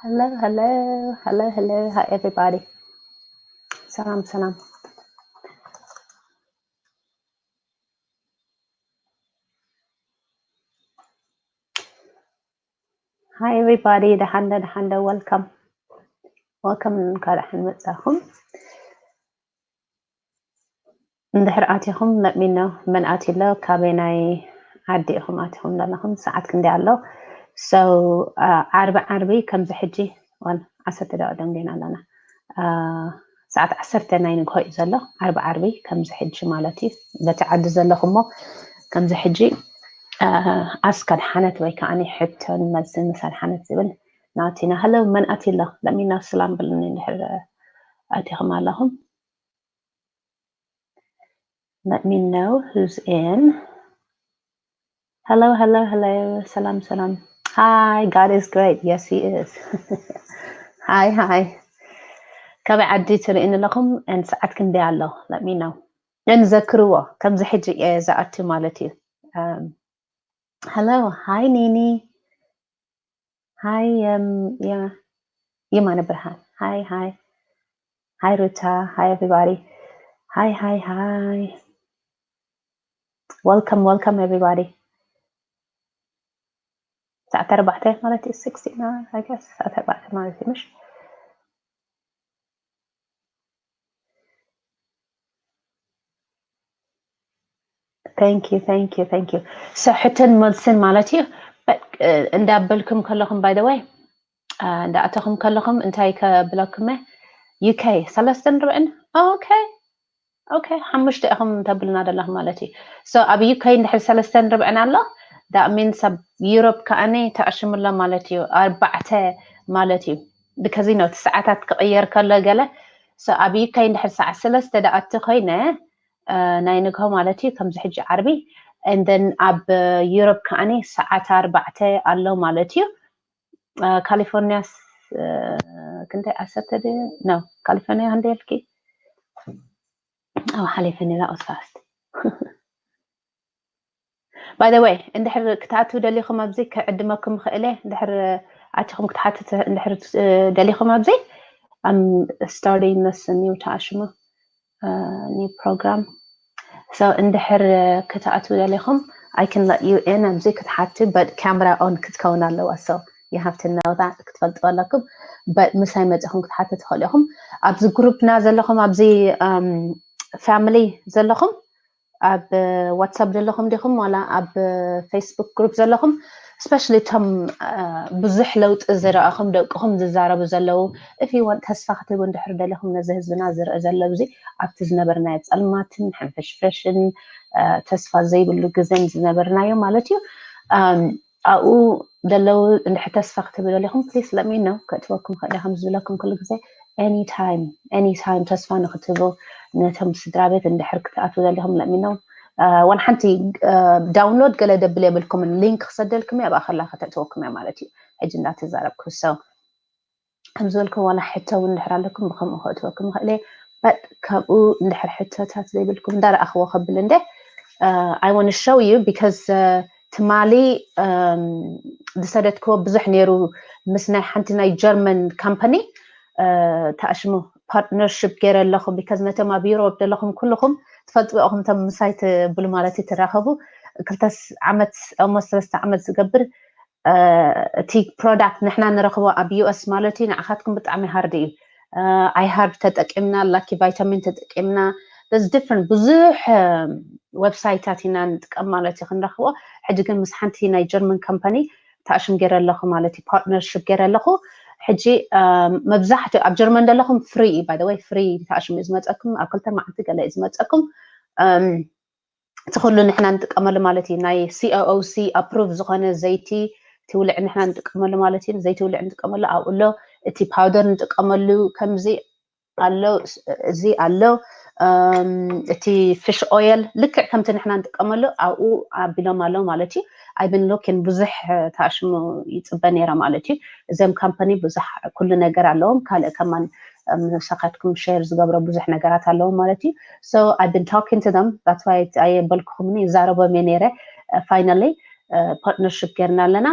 Hello, hello, hello, hello. Hi, everybody. ሰላም ሰላም። Hi, everybody. ደሓን ዶ፣ ደሓን ዶ? Welcome. Welcome፣ እንኳዕ ደሓን መጻኹም። እንድሕር ኣቲኹም፣ let me know መን ኣትዩ ኣሎ፣ ካበየናይ ዓዲ ኢኹም ኣቲኹም ዘለኹም፣ ሰዓት ክንደይ ኣሎ? So ዓርቢ ዓርቢ ከምዚ ሕጂ፣ well፣ ዓሰርተ ደቂቕ ደንጊና ኣለና። ሰዓት ዓሰርተ ናይ ንግሆ እዩ ዘሎ፣ ዓርቢ ዓርቢ ከምዚ ሕጂ ማለት እዩ። በቲ ዓዲ ዘለኹሞ ከምዚ ሕጂ ኣስክ ኣድሓነት ወይ ከዓ ሕቶን መልስን ምስ ኣድሓነት ዝብል ናቲና። Hello፣ መን ኣትዩ ኣሎ? Let me know፣ ሰላም በሉኒ እንድሕር ኣቲኹም ኣለኹም። Let me know who's in. Hello, hello, hello. ሰላም ሰላም። Hi, God is great. Yes, he is. Hi, hi. ካበይ ዓዲ ትርእይኒ ኣለኹም? And ሰዓት ክንደይ ኣሎ? Let me know። And ዘክርዎ፣ ከምዚ ሕጂ እየ ዝኣቱ ማለት እዩ። Hello, hi, ኒኒ። Hi, የማነ ብርሃን። Hi, hi. Hi, ሩታ. Hi, everybody. Hi, hi, hi. Welcome, welcome, everybody. ሰዓት ኣርባዕተ ማለት እዩ፣ sixteen hours, I guess። ሰዓት ኣርባዕተ ማለት እዩ፣ ምሽ? Thank you, thank you, thank you. So ሕትን መልስን ማለት እዩ። እንዳበልኩም ከለኹም፣ by the way፣ እንዳኣተኹም ከለኹም እንታይ ከብለኩም? UK ሰለስተን ርብዕን። Okay, okay፣ ሓሙሽተ ኢኹም ተብልና ዘለኹም ማለት እዩ። So ኣብ UK እንድሕር ሰለስተን ርብዕን ኣሎ፣ that means ኣብ ዩሮፕ ከኣኒ ተኣሽምሎ ማለት እዩ፣ ኣርባዕተ ማለት እዩ። Because you know እቲ ሰዓታት ክቕየር ከሎ ገለ። So ኣብ UK እንድሕር ሰዓት ሰለስተ ደኣ እትኾይነ ናይ ንግሆ ማለት እዩ፣ ከምዚ ሕጂ ዓርቢ። And then ኣብ ዩሮፕ ከኣኒ ሰዓት ኣርባዕተ ኣሎ ማለት እዩ። ካሊፎርኒያስ ክንደይ? ዓሰርተ ድዩ? No፣ ካሊፎርኒያ ክንደይ ኢልኪ? ሓሊፈኒ፣ that was fast. By the way፣ እንድሕር ክትኣትዉ ደሊኹም ኣብዚ ክዕድመኩም ይኽእል እየ። እንድሕር ኣቲኹም ክትሓትት እንድሕር ደሊኹም ኣብዚ፣ I'm starting this new ተኣሽሙ፣ new program። So እንድሕር ክትኣትዉ ደሊኹም፣ I can let you in ኣብዚ ክትሓቱ፣ but ካሜራ on ክትከውን ኣለዋ። So you have to know that፣ ክትፈልጥዎ ኣለኩም። But ምሳይ መጺኹም ክትሓቱ ትኽእሉ ኢኹም። ኣብዚ ግሩፕና ዘለኹም፣ ኣብዚ ፋሚሊ ዘለኹም፣ ኣብ ዋትሳፕ ዘለኹም ዲኹም ዋላ ኣብ ፌስቡክ ግሩፕ ዘለኹም፣ especially እቶም ብዙሕ ለውጢ ዝረኣኹም ደቅኹም ዝዛረቡ ዘለዉ፣ if you want፣ ተስፋ ክትህቡ እንድሕር ደሊኹም ነዚ ህዝብና ዝርአ ዘሎ፣ እዚ ኣብቲ ዝነበርናዮ ጸልማትን ሕንፍሽፍሽን ተስፋ ዘይብሉ ግዜን ዝነበርናዮ ማለት እዩ። ኣብኡ ዘለዉ እንድሕር ተስፋ ክትህቡ ደሊኹም፣ please let me know። ከእትወኩም ክእል ከም ዝብለኩም ኩሉ ግዜ፣ anytime, anytime ተስፋ ንክትህቡ ነቶም ስድራ ቤት እንድሕር ክትኣትዉ ደሊኹም፣ let me know። ዋላ ሓንቲ ዳውንሎድ ገለ ደብል የብልኩምን፣ ሊንክ ክሰደልኩም እየ፣ ኣብኣ ከላ ከተእትወኩም እያ ማለት እዩ። ሕጂ እንዳተዛረብኩ። So ከም ዝበልኩም ዋላ ሕቶ እውን እንድሕር ኣለኩም ብከምኡ ከእትወኩም ይኽእል እየ። But ካብኡ እንድሕር ሕቶታት ዘይብልኩም እንዳረኣኽዎ ከብል እንደ I want to show you because ትማሊ ዝሰደድክዎ ብዙሕ ነይሩ ምስ ናይ ሓንቲ ናይ ጀርመን ካምፓኒ ተኣሽሙ ፓርትነርሽፕ ገይረ ኣለኹ። Because ነቶም ኣብ ዩሮፕ ዘለኹም ኩልኹም ትፈልጥዎ ኢኹም፣ እቶም ምሳይ ትብሉ ማለት እዩ ትራኸቡ። ክልተ ዓመት፣ almost ሰለስተ ዓመት ዝገብር እቲ ፕሮዳክት ንሕና ንረኽቦ ኣብ ዩኤስ ማለት እዩ፣ ንዓኻትኩም ብጣዕሚ ሃርድ እዩ። ኣይሃርድ ተጠቂምና፣ ላኪ ቫይታሚን ተጠቂምና፣ there's different ብዙሕ ዌብሳይታት ኢና ንጥቀም ማለት እዩ ክንረኽቦ። ሕጂ ግን ምስ ሓንቲ ናይ ጀርመን ካምፓኒ ተኣሽም ገይረ ኣለኹ ማለት እዩ፣ ፓርትነርሽፕ ገይረ ኣለኹ። ሕጂ መብዛሕትኡ ኣብ ጀርመን ዘለኹም ፍሪ እዩ፣ by the way፣ ፍሪ ተኣሽም እዩ ዝመፀኩም። ኣብ ክልተ መዓልቲ ገለ እዩ ዝመፀኩም። እቲ ኩሉ ንሕና ንጥቀመሉ ማለት እዩ። ናይ C O O C ኣፕሩቭ ዝኾነ ዘይቲ ትውልዕ ንሕና ንጥቀመሉ ማለት እዩ። ዘይቲ ውልዕ ንጥቀመሉ ኣብኡ ኣሎ። እቲ ፓውደር ንጥቀመሉ ከምዚ ኣሎ፣ እዚ ኣሎ። እቲ ፊሽ ኦየል ልክዕ ከምቲ ንሕና ንጥቀመሉ ኣብኡ ኣቢሎም ኣለዉ ማለት እዩ። I've been looking፣ ብዙሕ ተኣሽሙ ይፅበ ነይረ ማለት እዩ። እዞም ካምፓኒ ብዙሕ ኩሉ ነገር ኣለዎም። ካልእ ከማን ምሳኻትኩም ሼር ዝገብሮ ብዙሕ ነገራት ኣለዎም ማለት እዩ። So I've been talking to them, that's why ኣየበልኩኹምኒ፣ ይዛረቦም እየ ነይረ። ፋይናሊ ፓርትነርሽፕ ጌርና ኣለና።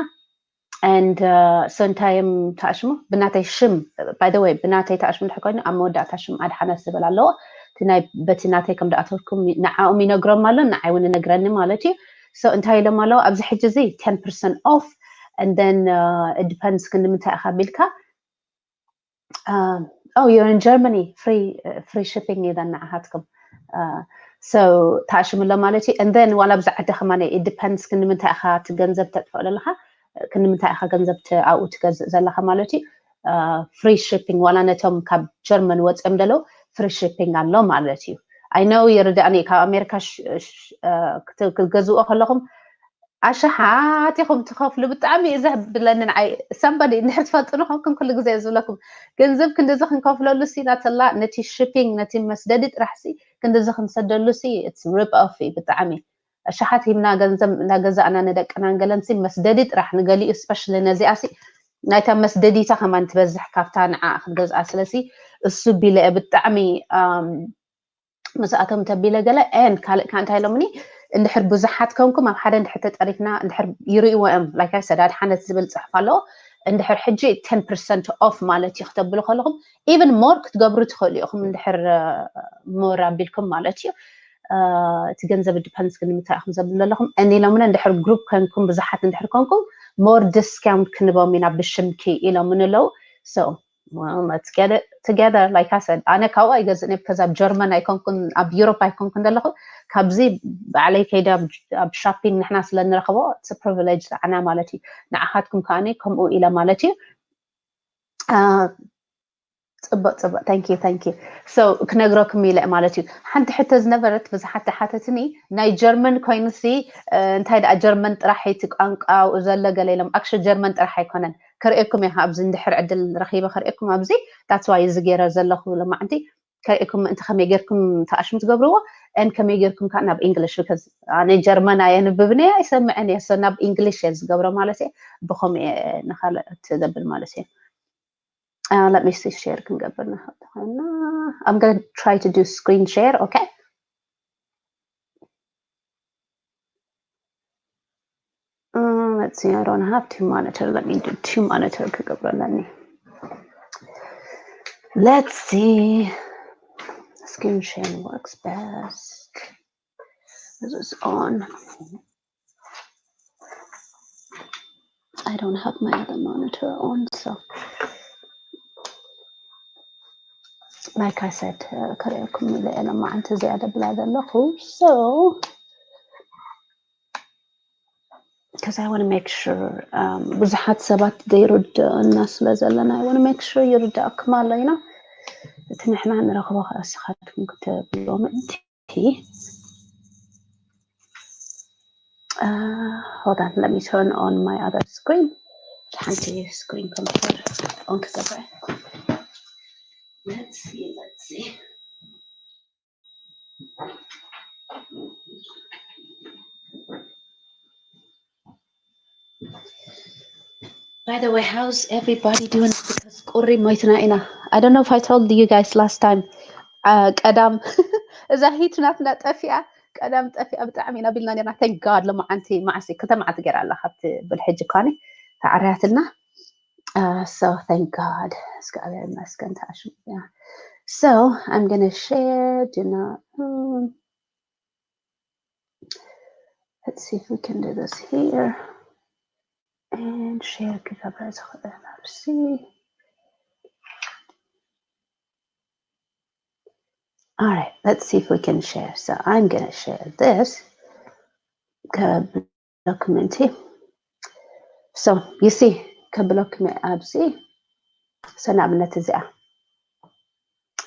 and so እንታይ እዮም ተኣሽሙ ብናተይ ሽም? By the way ብናተይ ተኣሽሙ እንድሕር ኮይኑ ኣብ መወዳእታ ሽም ኣድሓነት ዝብል ኣለዎ። እቲ ናይ በቲ ናተይ ከም ደኣተወኩም ንዓኦም ይነግሮም ኣሎ፣ ንዓይ እውን ይነግረኒ ማለት እዩ። So እንታይ ኢሎም ኣለዉ ኣብዚ ሕጂ እዚ ten percent off and then it depends ክንዲ ምንታይ ኢኻ ቢልካ oh you're in Germany free free shipping እዩ ንዓኻትኩም። So ተኣሽምሎ ማለት እዩ። And then ዋላ ኣብዚ ዓዲ ከማን it depends ክንዲ ምንታይ ኢኻ እቲ ገንዘብ ተጥፍኦ ዘለኻ ክንዲ ምንታይ ኢኻ ገንዘብ ኣብኡ ትገዝእ ዘለኻ ማለት እዩ። Free shipping ዋላ ነቶም ካብ ጀርመን ወፅኦም ዘለዉ free shipping ኣሎ ማለት እዩ። I know ይርዳእኒ ካብ ኣሜሪካ ክትገዝእዎ ከለኹም ኣሽሓት ኢኹም ትኸፍሉ። ብጣዕሚ እዩ ዘብለኒ ንዓይ። Somebody እንድሕር ትፈልጡ ንኾንኩም ኩሉ ግዜ ዝብለኩም ገንዘብ ክንድዚ ክንከፍለሉ ሲ ናተላ ነቲ shipping ነቲ መስደዲ ጥራሕ ሲ ክንድዚ ክንሰደሉ ሲ it's rip off እዩ ብጣዕሚ። ኣሽሓት ሂብና ገንዘብ እናገዛእና ንደቅና ንገለን ሲ መስደዲ ጥራሕ ንገሊኡ especially ነዚኣ ሲ ናይታ መስደዲታ ከማን ትበዝሕ ካብታ ንዓ ክትገዝኣ ስለሲ እሱ ቢለ ብጣዕሚ ምስኣቶም ተቢለ ገለ and ካልእ ከዓ እንታይ ኢሎምኒ እንድሕር ብዙሓት ከንኩም ኣብ ሓደ እንድሕር ተጠሪፍና እንድሕር ይርእይዎ እዮም like I said ኣድሓነት ዝብል ፅሑፍ ኣለዎ እንድሕር ሕጂ ten percent off ማለት እዩ ክተብሉ ከለኹም even more ክትገብሩ ትኽእሉ ኢኹም እንድሕር more ኣቢልኩም ማለት እዩ። እቲ ገንዘብ depends ግን ንምንታይ ኢኹም ዘብሉ ዘለኹም and ኢሎምኒ እንድሕር group ከንኩም ብዙሓት እንድሕር ከንኩም more discount ክንቦም ኢና ብሽምኪ ኢሎምኒ ኣለዉ። So well let's get it together like I said ኣነ ካብኡ ኣይገዝእን እየ because ኣብ ጀርመን ኣይኮንኩን ኣብ ዩሮፕ ኣይኮንኩን ዘለኹ። ካብዚ ባዕለይ ከይደ ኣብ shopping ንሕና ስለ ንረኽቦ it's privilege ንዓና ማለት እዩ። ንዓኻትኩም ከዓኒ ከምኡ ኢለ ማለት እዩ። ፅቡቅ ፅቡቅ thank you thank you። So ክነግረኩም ኢለ ማለት እዩ። ሓንቲ ሕቶ ዝነበረት ብዙሓት ተሓተትኒ ናይ ጀርመን ኮይኑሲ እንታይ ደኣ ጀርመን ጥራሕ እቲ ቋንቋ ኣብኡ ዘሎ ገለ ኢሎም actually ጀርመን ጥራሕ ኣይኮነን። ከርእየኩም እየ ኣብዚ እንድሕር ዕድል ረኺበ ከርእየኩም ኣብዚ that's why እዚ ገይረ ዘለኹ ሎማዕንቲ ከርእየኩም ምእንቲ ከመይ ጌርኩም ተኣሽሙ ትገብርዎ and ከመይ ጌርኩም ከዓ ናብ English because ኣነ ጀርመን ኣየንብብን እየ ኣይሰምዕን እየ so ናብ English እየ ዝገብሮ ማለት እየ። ብኸምኡ እየ ንኻልኦት ዘብል ማለት እየ። Uh, let me see share ክንገብር ንኽእል I'm gonna try to do screen share okay. Uh, let's see, I don't have two monitor. Let me do two monitor ክገብረለኒ። Let's see. Screen share works best. This is on. I don't have my other monitor on, so like I said, uh, ከርእየኩም ኢለ እየ ሎማዓንቲ እዚኣ ደብላ ዘለኹ። So because I want to make sure um, ብዙሓት ሰባት ዘይርድእና ስለ ዘለና I want to make sure ይርዳእኩም ኣሎ ኢና እቲ ንሕና ንረኽቦ ከኣስኻትኩም ክትብልዎ ምእንቲ Uh, hold on, let me turn on my other screen. ሓንቲ screen computer on ክገብረ let's see let's see By the way, how's everybody doing? Because ቁሪ ሞይትና ኢና። I don't know if I told you guys last time. Uh, ቀዳም እዛ ሂት ናትና ጠፊኣ ቀዳም ጠፊኣ ብጣዕሚ ኢና ቢልና ነርና። Thank God ሎማዓንቲ መዓሲ ከተማዓቲ ገይራ ኣላ ካብቲ ብልሕጂ ኳኒ ተዓርያትና። Uh, so thank God እስከ እግዚኣብሔር ይመስገን ተኣሽሙ። So I'm gonna share do not um, let's see if we can do this here and share ክገብረ ዝኽእል ናብሲ All right, let's see if we can share. So I'm going to share this. Document. So you see, ከብለኩም ኣብዚ ሰናብነት እዚኣ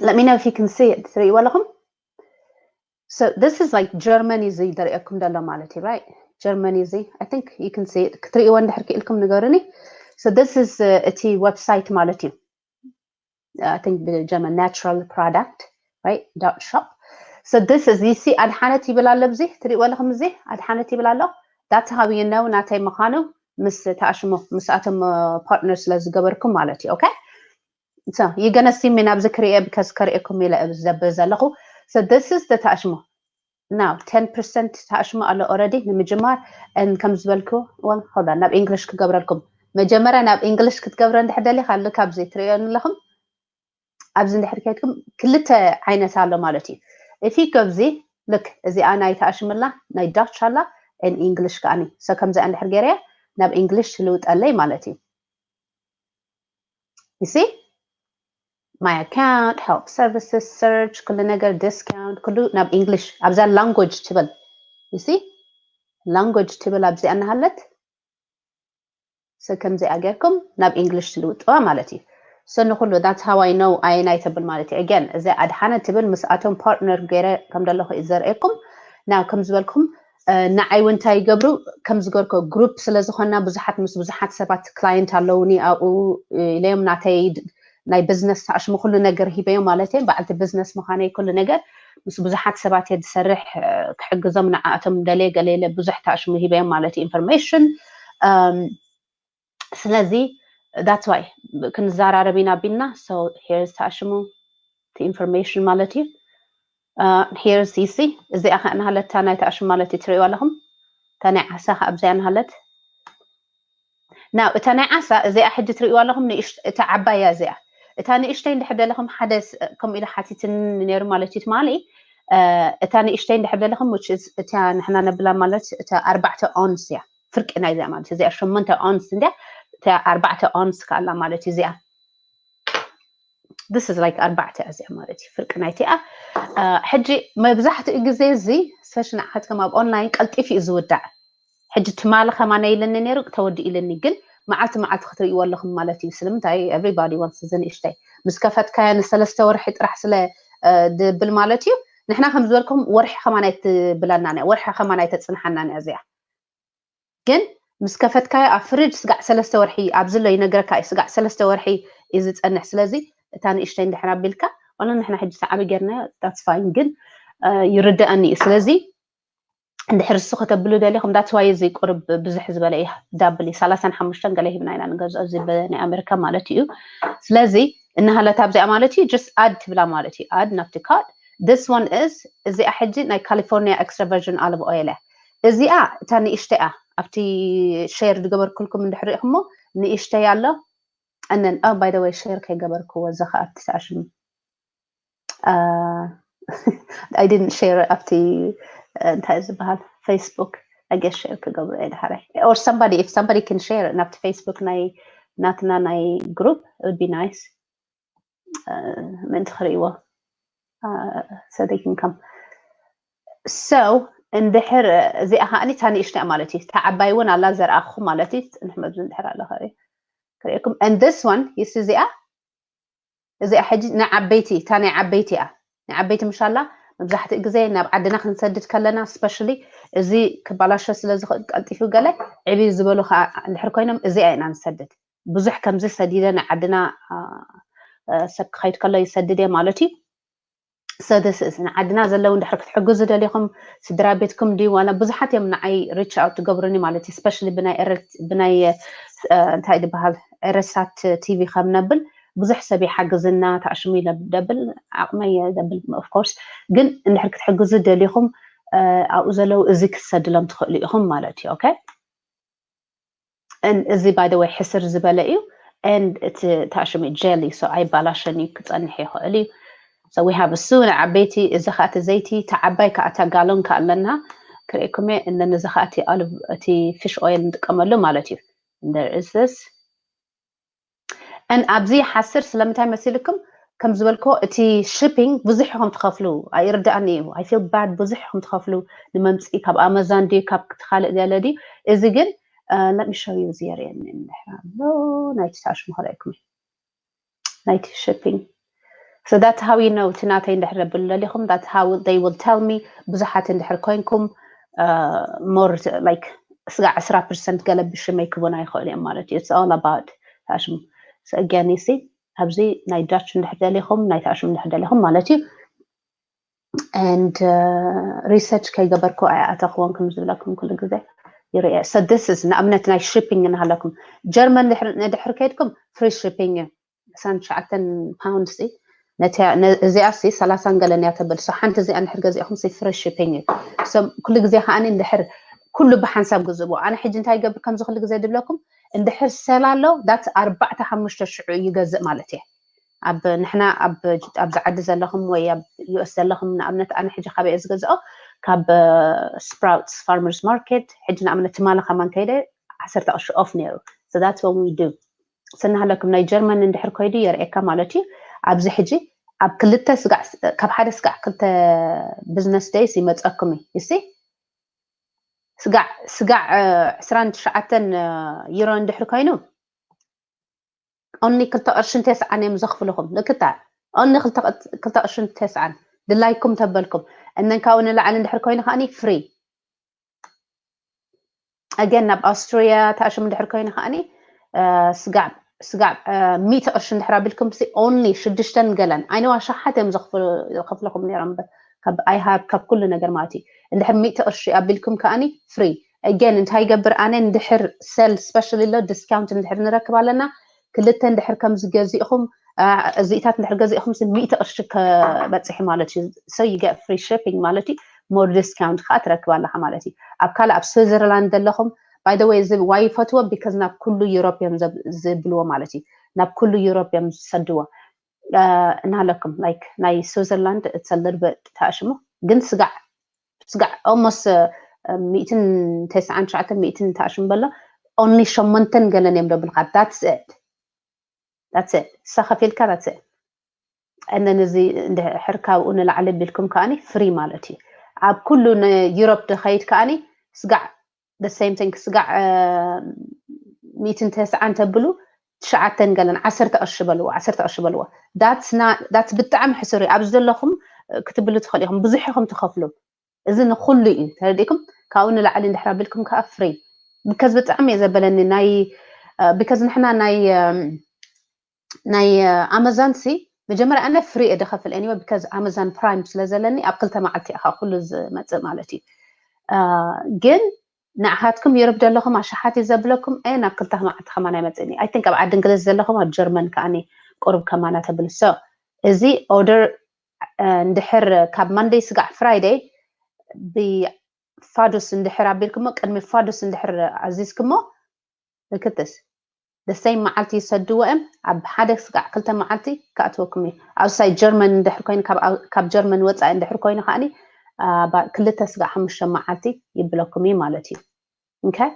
let me know if you can see it ትርእይዎ ኣለኹም። So this is like Germany እዚ ደርእየኩም ደሎ ማለት እዩ right? Germany እዚ I think you can see it ክትርእይዎ እንድሕር ክኢልኩም ንገሩኒ። So this is uh, እቲ website ማለት እዩ። I think ብጀርመን natural product right dot shop. So this is you see ኣድሓነት ይብል ኣሎ ኣብዚ ትርእይዎ ኣለኹም እዚ ኣድሓነት ይብል ኣሎ። That's how you know ናተይ ምዃኑ ምስ ተኣሽሙ ምስኣቶም partner ስለ ዝገበርኩም ማለት እዩ። Okay so you gonna see me ናብዚ ክርእየ because ከርእየኩም ኢለ ዘብል ዘለኹ። So this is the ተኣሽሙ now ten percent ተኣሽሙ ኣሎ already ንምጅማር and ከም ዝበልኩ well hold on ናብ English ክገብረልኩም መጀመርያ ናብ English ክትገብረ እንድሕር ደሊኻ ኣሎ ካብዚ ትርእዮ ኣለኹም ኣብዚ እንድሕር ከድኩም ክልተ ዓይነት ኣሎ ማለት እዩ። እቲ ከብዚ ልክ እዚኣ ናይ ተኣሽምላ ናይ Dutch ኣላ and English ከኣኒ so ከምዚኣ እንድሕር ገይረያ ናብ English ትልውጠለይ ማለት እዩ። You see my account, help services, search ኩሉ ነገር discount ኩሉ ናብ English ኣብዛ language ትብል you see language ትብል ኣብዚኣ እናሃለት so ከምዚኣ ጌርኩም ናብ English ትልውጥዋ ማለት እዩ። So ንኩሉ that's how I know ኣየናይ ተብል ማለት እዩ። Again እዚ ኣድሓነ ትብል ምስኣቶም partner ገይረ ከም ዘለኹ እዩ ዘርእየኩም። Now ከም ዝበልኩም ንዓይ እውን እንታይ ይገብሩ ከም ዝገርኮ group ስለ ዝኾና ብዙሓት ምስ ብዙሓት ሰባት client ኣለውኒ ኣብኡ ኢለዮም ናተይ ናይ business ተኣሽሙ ኩሉ ነገር ሂበዮም ማለት እየ። በዓልቲ business ምዃነይ ኩሉ ነገር ምስ ብዙሓት ሰባት እየ ዝሰርሕ ክሕግዞም ንዓኣቶም ደልየ ገለ ኢለ ብዙሕ ተኣሽሙ ሂበዮም ማለት እዩ። Information ስለዚ that's why ክንዘራረብ ኢና ቢልና so here's ተኣሽሙ information ማለት እዩ። Here's you see እዚኣ ከ እናሃለታ ናይ ተኣሽሙ ማለት እዩ ትርእይዋ ኣለኹም። እታ ናይ ዓሳ ከ ኣብዚኣ እናሃለት now እታ ናይ ዓሳ እዚኣ ሕጂ ትርእይዋ ኣለኹም ንእሽት እታ ዓባያ እዚኣ እታ ንእሽተይ እንድሕር ደለኹም ሓደ ከምኡ ኢለ ሓቲትኒ ነይሩ ማለት እዩ ትማሊ እታ ንእሽተይ እንድሕር ደለኹም which is እታ ንሕና ነብላ ማለት እታ ኣርባዕተ ኦንስ እያ ፍርቂ ናይዚኣ ማለት እዚኣ ሸሞንተ ኦንስ እንድያ እታ ኣርባዕተ ኦንስ ከኣላ ማለት እዩ እዚኣ this is like ኣርባዕተ እዚኣ ማለት እዩ ፍርቂ ናይቲኣ ሕጂ መብዛሕትኡ ግዜ እዚ especially ንዓኻትኩም ኣብ online ቀልጢፉ እዩ ዝውዳእ ሕጂ ትማሊ ከማን ኢልኒ ነይሩ ተወዲኡ ኢልኒ ግን መዓልቲ መዓልቲ ክትርእይዎ ኣለኹም ማለት እዩ ስለምንታይ everybody wants እዚ ንእሽተይ ምስ ከፈትካያ ንሰለስተ ወርሒ ጥራሕ ስለ ድብል ማለት እዩ ንሕና ከም ዝበልኩም ወርሒ ከማን ኣይትብለናን እያ ወርሒ ከማን ኣይተፅንሓናን እያ እዚኣ ግን ምስ ከፈትካዮ ኣብ ፍርጅ ስጋዕ ሰለስተ ወርሒ ኣብዚ ኣሎ ይነግረካ እዩ ስጋዕ ሰለስተ ወርሒ እዩ ዝፀንሕ ስለዚ እታ ንእሽተይ እንድሕር ኣቢልካ ዋላ ንሕና ሕጂ ሰዓቢ ጌርናዮ that's fine ግን ይርደኣኒ እዩ ስለዚ እንድሕር እሱ ከተብሉ ደሊኹም that's why እዚ ቁርብ ብዙሕ ዝበለ እዩ double እዩ ሰላሳን ሓሙሽተን ገለ ሂብና ኢና ንገዝኦ እዚ ብናይ ኣሜሪካ ማለት እዩ ስለዚ እናሃለት ኣብዚኣ ማለት እዩ just add ትብላ ማለት እዩ add ናብቲ cart this one is እዚኣ ሕጂ ናይ California extra virgin olive oil እያ እዚኣ እታ ንእሽተይ እያ ኣብቲ share ዝገበርኩልኩም እንድሕር ሪኢኹሞ ንእሽተይ ኣሎ and then oh by the way share ከይገበርክዎ እዚ ከዓ ኣብቲ ተኣሽሙ I didn't share ኣብቲ እንታይ ዝበሃል Facebook I guess share ክገብሮ እየ ድሓራይ or somebody if somebody can share ናብቲ Facebook ናይ ናትና ናይ group it would be nice ምእንቲ ክርእይዎ so they can come so እንድሕር እዚኣ ከዓኒ እታ ንእሽተያ ማለት እዩ እታ ዓባይ እውን ኣላ ዘርኣኹ ማለት እዩ ፅንሕ መብዚ እንድሕር ኣለ ክርእየኩም and this one you see እዚኣ እዚኣ ሕጂ ናይ ዓበይቲ እታ ናይ ዓበይቲ እያ ናይ ዓበይቲ ምሻላ መብዛሕትኡ ግዜ ናብ ዓድና ክንሰድድ ከለና especially እዚ ክባላሸ ስለ ዝኽእል ቀልጢፉ ገለ ዕብይ ዝበሉ ከዓ እንድሕር ኮይኖም እዚኣ ኢና ንሰድድ ብዙሕ ከምዚ ሰዲደ ንዓድና ሰብ ክኸይድ ከሎ ይሰድድ እየ ማለት እዩ so this is ንዓድና ዘለዉ እንድሕር ክትሕግዙ ደሊኹም ስድራ ቤትኩም ድዩ ዋላ ብዙሓት እዮም ንዓይ reach out ትገብሩኒ ማለት እዩ especially ብናይ ብናይ እንታይ ዝበሃል ኤረሳት ቲቪ ከም ነብል ብዙሕ ሰብ ይሓግዝና ተኣሽሙ ይደብል ዓቕመይ ደብል of course ግን እንድሕር ክትሕግዙ ደሊኹም ኣብኡ ዘለዉ እዚ ክትሰድሎም ትኽእሉ ኢኹም ማለት እዩ okay እዚ by the way ሕስር ዝበለ እዩ and እቲ ታሽሚ jelly so ኣይባላሸን እዩ ክፀንሕ ይኽእል እዩ so we have እሱ ንዓበይቲ እዚ ከዓ እቲ ዘይቲ ተዓባይ ከዓ እታ ጋሎን ከዓ ኣለና ክርእኩም እየ እነን እዚ ከዓ እቲ fish oil ንጥቀመሉ ማለት እዩ there is this and ኣብዚ ሓስር ስለምንታይ መሲልኩም ከም ዝበልኮ እቲ shipping ብዙሕ ኢኹም ትኸፍሉ ኣይርዳእኒ እዩ I feel bad ብዙሕ ኢኹም ትኸፍሉ ንመምፅኢ ካብ ኣመዛን ድዩ ካብ ካልእ ገለ ድዩ እዚ ግን let me show you እዚ የርእየኒ እንድሕር ኣሎ ናይቲ ታሽሙ ክርእየኩም ናይቲ shipping so that's how you know እቲ ናተይ እንድሕር ደብሉ ደሊኹም that's how they will tell me ብዙሓት እንድሕር ኮይንኩም more like ስጋ ዕስራ percent ገለ ብሽመይ ክቡና ይኽእሉ እዮም ማለት እዩ it's all about ታሽሙ so again you see ኣብዚ ናይ Dutch እንድሕር ደሊኹም ናይ ታሽሙ እንድሕር ደሊኹም ማለት እዩ and research ከይገበርኩ ኣይኣተኽዎን ከም ዝብለኩም ኩሉ ግዜ ይርአ so this is ንኣብነት ናይ shipping እናሃለኩም ጀርመን ንድሕር ከይድኩም free shipping እዩ ዕስራን ትሽዓተን pounds እዚኣ ሲ ሰላሳን ገለን እያ ተብል so ሓንቲ እዚኣ እንድሕር ገዚእኹም ሲ free shipping እዩ so ኩሉ ግዜ ከዓ እንድሕር ኩሉ ብሓንሳብ ግዝእዎ ኣነ ሕጂ እንታይ ይገብር ከምዚ ኩሉ ግዜ ድብለኩም እንድሕር ሰል ኣሎ that's ኣርባዕተ ሓሙሽተ ሽዑ ይገዝእ ማለት እየ። ኣብ ንሕና ኣብዚ ዓዲ ዘለኹም ወይ ኣብ US ዘለኹም ንኣብነት ኣነ ሕጂ ካበይ እየ ዝገዝኦ ካብ Sprouts Farmers Market። ሕጂ ንኣብነት ትማሊ ከማን ከይደ ዓሰርተ ቅርሺ off ነይሩ። So that's what we do። ስናሃለኩም ናይ ጀርመን እንድሕር ኮይዱ የርእየካ ማለት እዩ። ኣብዚ ሕጂ ኣብ ክልተ ስጋዕ ካብ ሓደ ስጋዕ ክልተ business days ይመፀኩም እዩ። You see? ስጋዕ ስጋዕ ዕስራን ትሽዓተን ዩሮ እንድሕር ኮይኑ only ክልተ ቅርሽን ተስዓን እዮም ዘኽፍልኹም። ልክታ only ክልተ ቅርሽን ተስዓን ድላይኩም ተበልኩም እነን ካብኡ ንላዕሊ እንድሕር ኮይኑ ከዓኒ free። Again ናብ ኣውስትሪያ ተኣሽሙ እንድሕር ኮይኑ ከዓኒ ስጋዕ ስጋዕ ሚእቲ ቅርሺ እንድሕር ኣቢልኩም ሲ only ሽዱሽተን ገለን ኣይነዋ ሸሓት እዮም ዘኽፍልኹም ነይሮም ካብ ኣይሃብ ካብ ኩሉ ነገር ማለት እዩ። እንድሕር ሚእቲ ቅርሺ ኣቢልኩም ከዓኒ free። Again እንታይ ይገብር ኣነ እንድሕር ሰል specially ኣሎ discount እንድሕር ንረክብ ኣለና ክልተ እንድሕር ከምዚ ገዚእኹም እዚኢታት እንድሕር ገዚእኹም ሲ ሚእቲ ቅርሺ ከበፅሕ ማለት እዩ። So you get free shipping ማለት እዩ። More discount ከዓ ትረክብ ኣለኻ ማለት እዩ። ኣብ ካልእ ኣብ ስዊዘርላንድ ዘለኹም by the way እዚ why ይፈትዎ because ናብ ኩሉ ዩሮፕ እዮም ዝብልዎ ማለት እዩ። ናብ ኩሉ ዩሮፕ እዮም ዝሰድዎ። እናሃለኩም like ናይ ስዊዘርላንድ it's a little bit ተኣሽሙ ግን ስጋዕ ስጋዕ almost ሚእትን ተስዓን ትሽዓተን ሚእትን ተኣሽሙ በሎ only ሸሞንተን ገለን እዮም ደብልካ that's it that's it እሳ ከፊልካ that's it። And then እዚ እንድሕር ካብኡ ንላዕሊ ቢልኩም ከዓኒ free ማለት እዩ። ኣብ ኩሉ ንዩሮፕ ድኸይድ ከዓኒ ስጋዕ the same thing ስጋዕ ሚእትን ተስዓን ተብሉ ትሽዓተን ገለን ዓሰርተ ቅርሺ በልዎ ዓሰርተ ቅርሺ በልዎ that's ብጣዕሚ ሕሱር እዩ። ኣብዚ ዘለኹም ክትብሉ ትኽእሉ ኢኹም ብዙሕ ኢኹም ትኸፍሉ። እዚ ንኩሉ እዩ ተረዲእኩም። ካብኡ ንላዕሊ እንድሕር ኣቢልኩም ከዓ free because ብጣዕሚ እየ ዘበለኒ ናይ because ንሕና ናይ ናይ ኣመዛን ሲ መጀመርያ ኣነ free እየ ድኸፍል anyway because ኣመዛን ፕራይም ስለ ዘለኒ ኣብ ክልተ መዓልቲ ኢኻ ኩሉ ዝመፅእ ማለት እዩ። ግን ንዓኻትኩም ዩሮፕ ዘለኹም ኣሽሓት እዩ ዘብለኩም እ ናብ ክልተ መዓልቲ ከማን ኣይመፅእን እዩ። I think ኣብ ዓዲ እንግሊዝ ዘለኹም ኣብ ጀርመን ከዓኒ ቁሩብ ከማና ተብል so እዚ ኦርደር እንድሕር ካብ ማንደይ ስጋዕ ፍራይደይ ብፋዱስ እንድሕር ኣቢልኩሞ ቅድሚ ፋዱስ እንድሕር ኣዚዝኩሞ ልክትስ ደሰይ መዓልቲ ይሰድዎ እዮም ኣብ ሓደ ስጋዕ ክልተ መዓልቲ ከኣትወኩም እዩ። ኣውሳይ ጀርመን እንድሕር ኮይኑ ካብ ጀርመን ወፃኢ እንድሕር ኮይኑ ከዓኒ ክልተ ስጋዕ ሓሙሽተ መዓልቲ ይብለኩም እዩ ማለት እዩ። Okay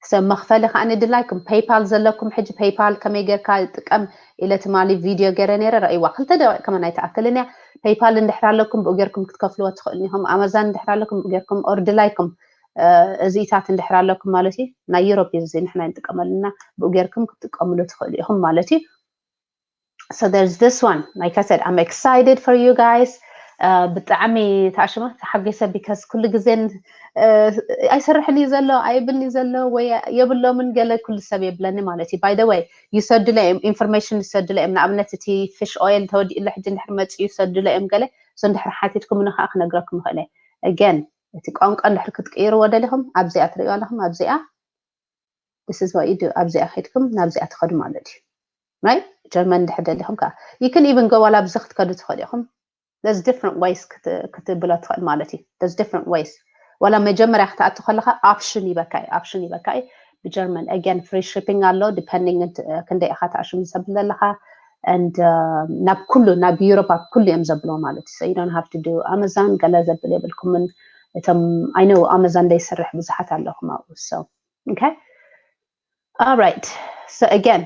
ሰብ መኽፈሊ ከዓ ንድላይኩም ፔይፓል ዘለኩም ሕጂ ፔይፓል ከመይ ጌርካ ጥቀም ኢለ ትማሊ ቪድዮ ገይረ ነይረ ረእይዋ ክልተ ደቂቅ ከመን ኣይትኣክልን እያ። ፔይፓል እንድሕር ኣለኩም ብኡ ጌርኩም ክትከፍልዎ ትኽእሉ ኢኹም። ኣመዛን እንድሕር ኣለኩም ብኡ ጌርኩም ኦር ድላይኩም እዚኢታት እንድሕር ኣለኩም ማለት እዩ። ናይ ዩሮፕ እዩ እዚ ንሕና ንጥቀመሉና ብኡ ጌርኩም ክትጥቀምሉ ትኽእሉ ኢኹም ማለት እዩ። So there's this one like I said I'm excited for you guys. ብጣዕሚ ተኣሽመ ተሓጒሰ because ኩሉ ግዜ ኣይሰርሕን እዩ ዘሎ ኣይብልኒ ዘሎ ወይ የብሎምን ገለ ኩሉ ሰብ የብለኒ ማለት እዩ። By the way ይሰዱለ እዮም ኢንፎርሜሽን ይሰዱለ እዮም። ንኣብነት እቲ ፊሽ ኦይል ተወዲኡለ ሕጂ እንድሕር መፅኡ ይሰዱለ እዮም ገለ so እንድሕር ሓቲትኩም ንከዓ ክነግረኩም ይኽእለ። Again እቲ ቋንቋ እንድሕር ክትቅይርዎ ደሊኹም ኣብዚኣ ትርእዩ ኣለኹም ኣብዚኣ this is what you do ኣብዚኣ ከድኩም ናብዚኣ ትኸዱ ማለት እዩ። Right ጀርመን እንድሕር ደሊኹም ከዓ you can even go ዋላ ኣብዚ ክትከዱ ትኽእሉ ኢኹም። There's different ways ክትብሎ ትኽእል ማለት እዩ። There's different ways ዋላ መጀመርያ ክትኣቱ ከለካ ኦፕሽን ይበካ እዩ ኦፕሽን ይበካ እዩ። ብጀርመን again free shipping ኣሎ depending ክንደይ ኢኻ ተኣሽሙ ሰብ ዘለካ and ናብ ኩሉ ናብ ዩሮፕ ኣብ ኩሉ እዮም ዘብልዎ ማለት እዩ። So you don't have to do ኣመዛን ገለ ዘብል የብልኩምን። እቶም I know ኣመዛን ዘይሰርሕ ብዙሓት ኣለኹም ኣብኡ so okay all right so again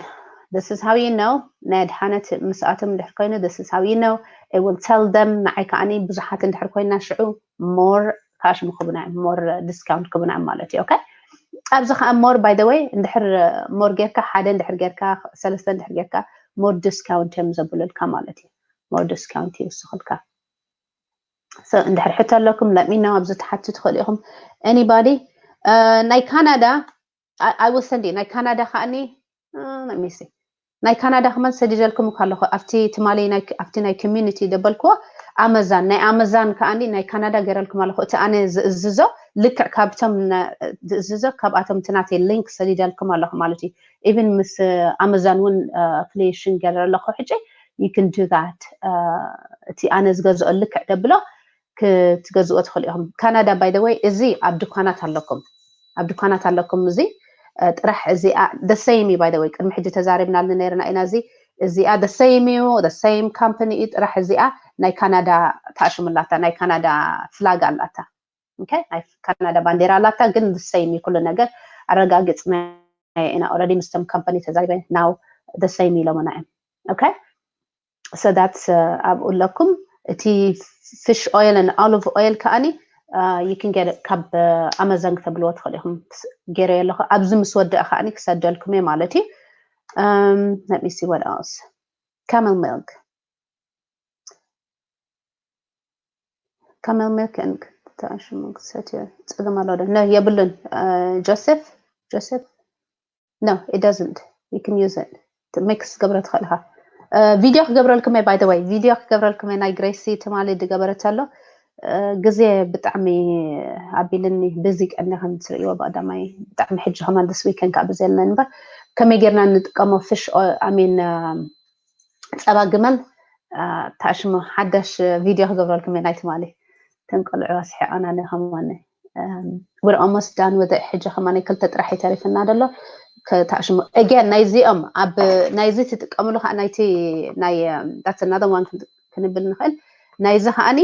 this is how you know ናይ ኣድሓነት ምስኣቶም እንድሕር ኮይኑ this is how you know I will tell them ንዓይ ከዓኒ ብዙሓት እንድሕር ኮይና ሽዑ more ካሽ ምክቡና more discount ክቡና ማለት እዩ። Okay ኣብዚ ከዓ more by the way እንድሕር more ጌርካ ሓደ እንድሕር ጌርካ ሰለስተ እንድሕር ጌርካ more discount እዮም ዘብሉልካ ማለት እዩ። More discount ይውስኽልካ። So እንድሕር ሕቶ ኣለኩም let me know ኣብዚ ትሓቱ ትኽእሉ ኢኹም። Anybody ናይ ካናዳ I will send you ናይ ካናዳ ከዓኒ let me see ናይ ካናዳ ከማን ሰዲደልኩም እኮ ኣለኹ ኣብቲ ትማሊ ኣብቲ ናይ community ደበልክዎ ኣመዛን ናይ ኣመዛን ከዓኒ ናይ ካናዳ ገይረልኩም ኣለኹ። እቲ ኣነ ዝእዝዞ ልክዕ ካብቶም ዝእዝዞ ካብኣቶም እቲ ናተይ link ሰዲደልኩም ኣለኹ ማለት እዩ። Even ምስ ኣመዛን እውን affiliation ገይረ ኣለኹ ሕጂ you can do that እቲ ኣነ ዝገዝኦ ልክዕ ደብሎ ክትገዝእዎ ትኽእሉ ኢኹም። ካናዳ by the way እዚ ኣብ ድኳናት ኣለኩም ኣብ ድኳናት ኣለኩም እዚ ጥራሕ እዚኣ the same እዩ። By the way ቅድሚ ሕጂ ተዛሪብናሉ ነይርና ኢና። እዚ እዚኣ the same እዩ፣ the same company እዩ። ጥራሕ እዚኣ ናይ ካናዳ ታሽሙላታ፣ ናይ ካናዳ flag ኣላታ። Okay፣ ናይ ካናዳ ባንዴራ ኣላታ፣ ግን the same እዩ ኩሉ ነገር። ኣረጋግጽና ኢና already ምስቶም company ተዛሪበ፣ now the same ኢሎምና እዮም። Okay፣ so that's ኣብኡ ኣለኩም። እቲ fish oil and olive oil ከኣኒ you can get ካብ ኣማዞን ክተብልዎ ትኽእሉ ኢኹም። ገይረ ኣለኹ፣ ኣብዚ ምስ ወደአ ከኣኒ ክሰደልኩም እየ ማለት እዩ። Let me see what else. Camel milk፣ camel milk and ታሽሙ ክትሰትዮ ጸገም ኣሎ ዶ? No፣ የብሉን። ጆሴፍ፣ ጆሴፍ፣ no, it doesn't. You can use it to mix፣ ገብረ ትኽእል ኢኻ። ቪድዮ ክገብረልኩም እየ፣ by the way፣ ቪድዮ ክገብረልኩም እየ። ናይ ግሬሲ ትማሊ ዝገበረቶ ኣሎ። ግዜ ብጣዕሚ ኣቢልኒ፣ busy ቀኒ ከም ትርእይዎ ብቐዳማይ። ብጣዕሚ ሕጂ ከማን this weekend ከዓ busy ኣለና እምበር፣ ከመይ ጌርና ንጥቀሞ fish oil፣ I mean ጸባ ግመል ታሽሙ ሓዳሽ ቪድዮ ክገብረልኩም እየ። ናይ ትማሊ ተን ቆልዑ ኣስሒቓና ነ ከማን። We're almost done with it። ሕጂ ከማን ክልተ ጥራሕ ይተሪፍና ደሎ። ታሽሙ again ናይዚኦም ኣብ ናይዚ ትጥቀምሉ ከዓ ናይቲ ናይ that's another one ክንብል ንኽእል። ናይዚ ከዓኒ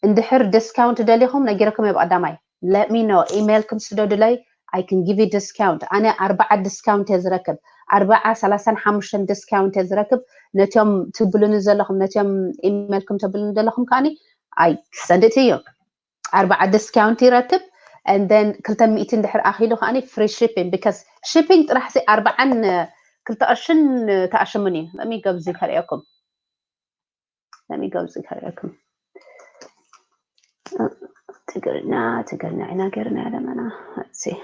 እንድሕር discount ደሊኹም ነጊረኩም እየ ብቐዳማይ። Let me know፣ ኢሜይልኩም ስደዱለይ። I can give you discount። ኣነ ኣርባዓ discount እየ ዝረክብ፣ ኣርባዓ፣ ሰላሳን ሓሙሽተን discount እየ ዝረክብ። ነቲኦም ትብሉኒ ዘለኹም፣ ነቲኦም ኢሜይልኩም ተብሉኒ ዘለኹም ከዓኒ I send it to you። ኣርባዓ discount ይረክብ። And then ክልተ ሚእቲ እንድሕር ኣኺሉ ከዓኒ free shipping፣ because shipping ጥራሕ ሲ ኣርባዓን ክልተ ቅርሽን ተኣሽሙን እዩ። Let me go ኣብዚ ከርእየኩም። Let me go ኣብዚ ከርእየኩም። ትግርኛ፣ ትግርኛ ኢና ገርና ያለመና። Let's see።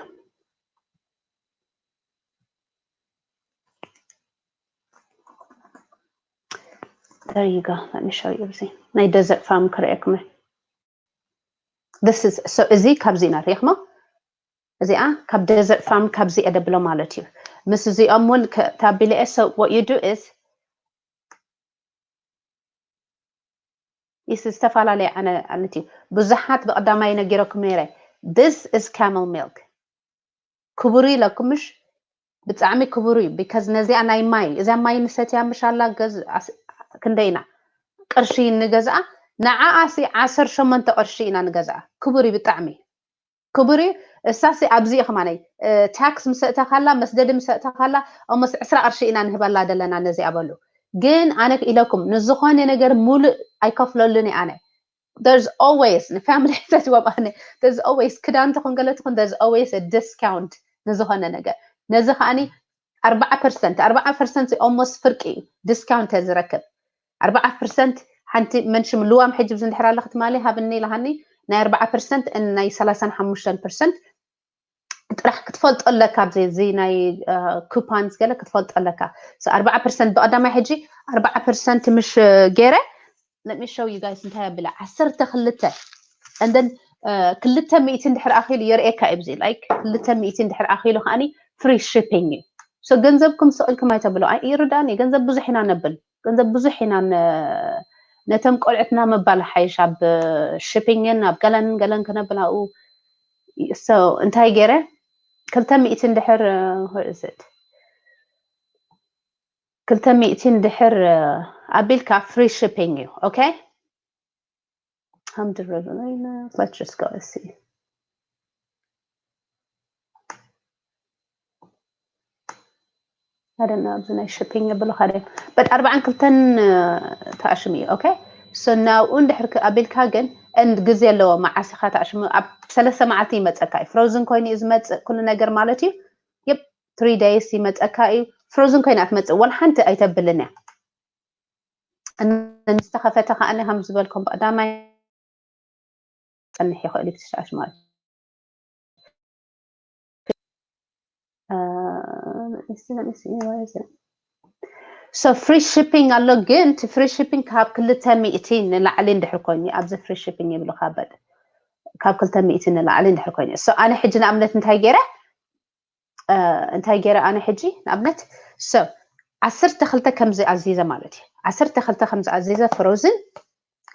There you go. Let me show you እዚ ናይ desert farm ከርእየኩም። This is so፣ እዚ ካብዚ ኢና ርኢኽሞ። እዚኣ ካብ desert farm ካብዚ እየ ደብሎ ማለት እዩ። ምስ እዚኦም እውን ታቢለ። So what you do is ይስ ዝተፈላለየ ኣነ ኣነት እዩ። ብዙሓት ብቐዳማይ ነጊረኩም ነይረ። This is camel milk። ክቡር ኢለኩም ምሽ? ብጣዕሚ ክቡር እዩ። Because ነዚኣ ናይ ማይ፣ እዚኣ ማይ ንሰትያ ምሽ ኣላ ክንደይና ቅርሺ ንገዝኣ። ንዓኣ ሲ ዓሰርተ ሸሞንተ ቅርሺ ኢና ንገዝኣ። ክቡር እዩ ብጣዕሚ። ክቡር እዩ። እሳሲ ኣብዚ እዩ ከማነይ tax ምሰእተካላ፣ መስደዲ ምሰእተካላ፣ almost ዕስራ ቅርሺ ኢና ንህበላ ደለና ነዚኣ በሉ። ግን ኣነ ኢለኩም ንዝኾነ ነገር ሙሉእ ኣይከፍለሉን እየ ኣነ። There's always ንፋሚሊ ተትወባነ there's always ክዳን ትኹን ገለ ትኹን there's always a discount ንዝኾነ ነገር። ነዚ ከዓኒ ኣርባዓ percent፣ ኣርባዓ percent almost ፍርቂ እዩ discount እየ ዝረክብ። ኣርባዓ percent ሓንቲ መንሽም ልዋም ሕጂ ብዚ እንድሕር ኣለኺ ትማሊ ሃብኒ ኢልሃኒ ናይ ኣርባዓ percent and ናይ ሰላሳን ሓሙሽተን percent ጥራሕ ክትፈልጦ ኣለካ። ኣብዚ እዚ ናይ coupons ገለ ክትፈልጦ ኣለካ። So ኣርባዓ percent ብቐዳማይ ሕጂ ኣርባዓ percent ምሽ ገይረ let me show you guys እንታይ ኣብለ ዓሰርተ ክልተ and then ክልተ ሚእቲ እንድሕር ኣኺሉ የርእየካ እዩ። ብዚ like ክልተ ሚእቲ እንድሕር ኣኺሉ ከዓኒ free shipping እዩ። So ገንዘብኩም ስቕ ኢልኩም ኣይተብሉ። ይርዳእኒ፣ ገንዘብ ብዙሕ ኢና ነብል፣ ገንዘብ ብዙሕ ኢና ነቶም ቆልዑትና ምባል ሓይሽ ኣብ shipping ን ኣብ ገለን ገለን ክነብል ኣብኡ። So እንታይ ገይረ ክልተ ሚእቲ እንድሕር ክልተ ሚእቲ እንድሕር ኣቢልካ free shipping እዩ። Okay፣ ሃምድረብለይና let's just go and see። ኣደና ኣብዚ ናይ shipping የብሉ ካደ but ኣርባዓን ክልተን ተኣሽሙ እዩ። Okay፣ so ናብኡ እንድሕር ኣቢልካ ግን and ግዜ ኣለዎ። መዓስ ኢኻ ተኣሽሙ? ኣብ ሰለስተ መዓልቲ ይመፀካ እዩ። Frozen ኮይኑ እዩ ዝመፅእ ኩሉ ነገር ማለት እዩ። Yep፣ three days ይመፀካ እዩ። Frozen ኮይና ትመፅእ ወላ ሓንቲ ኣይተብልን እያ። And then ዝተኸፈተ ከዓኒ ከም ዝበልኩም ብቐዳማይ ፀንሕ ይኽእል እዩ ብትሽዓሽ ማለት so free shipping ኣሎ። ግን እቲ free shipping ካብ ክልተ ሚእቲ ንላዕሊ እንድሕር ኮይኑ ኣብዚ free shipping ይብሉ ካበጥ ካብ ክልተ ሚእቲ ንላዕሊ እንድሕር ኮይኑ so ኣነ ሕጂ ንኣብነት እንታይ ገይረ እንታይ ገይረ ኣነ ሕጂ ንኣብነት so ዓሰርተ ክልተ ከምዚ ኣዚዘ ማለት እዩ። ዓሰርተ ክልተ ከምዚ ኣዚዘ Frozen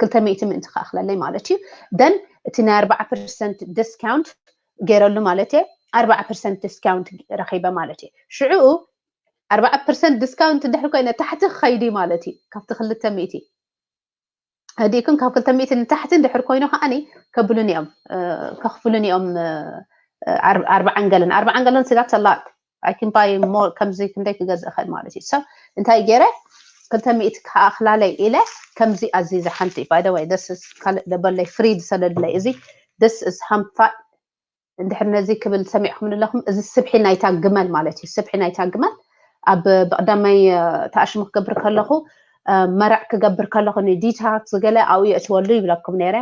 ክልተ ሚእቲ ምእንቲ ክኣኽለለይ ማለት እዩ። Then እቲ ናይ ኣርባዓ percent discount ገይረሉ ማለት እየ። ኣርባዓ ፐርሰንት ዲስካውንት ረኺበ ማለት እዩ። ሽዑ ኣርባዓ ፐርሰንት ዲስካውንት ድሕሪ ኮይነ ታሕቲ ክኸይድ እዩ ማለት እዩ። ካብቲ ክልተ ሚእቲ ኣዲእኩም ካብ ክልተ ሚእቲ ንታሕቲ እንድሕር ኮይኑ ከዓኒ ከብሉን እዮም ከኽፍሉን እዮም። ኣርባዓን ገለን ኣርባዓን ገለን ስጋት ሰላት ኣይክንባይ ሞር ከምዚ ክንደይ ክገዝእ እኽእል ማለት እዩ። ሰብ እንታይ ገይረ ክልተ ሚእቲ ከኣኽላለይ ኢለ ከምዚ ኣዚዘ ሓንቲ ባይደወይ ደስ ካልእ ደበለይ ፍሪ ዝሰደድለይ እዚ ደስ ስ ሃምፋ እንድሕር ነዚ ክብል ሰሚዕኩም ኣለኹም። እዚ ስብሒ ናይታ ግመል ማለት እዩ። ስብሒ ናይታ ግመል ኣብ ብቕዳማይ ተኣሽሙ ክገብር ከለኹ መራዕ ክገብር ከለኹ ንዲታክስ ገለ ኣብኡ የእትወሉ ይብለኩም ነይረ።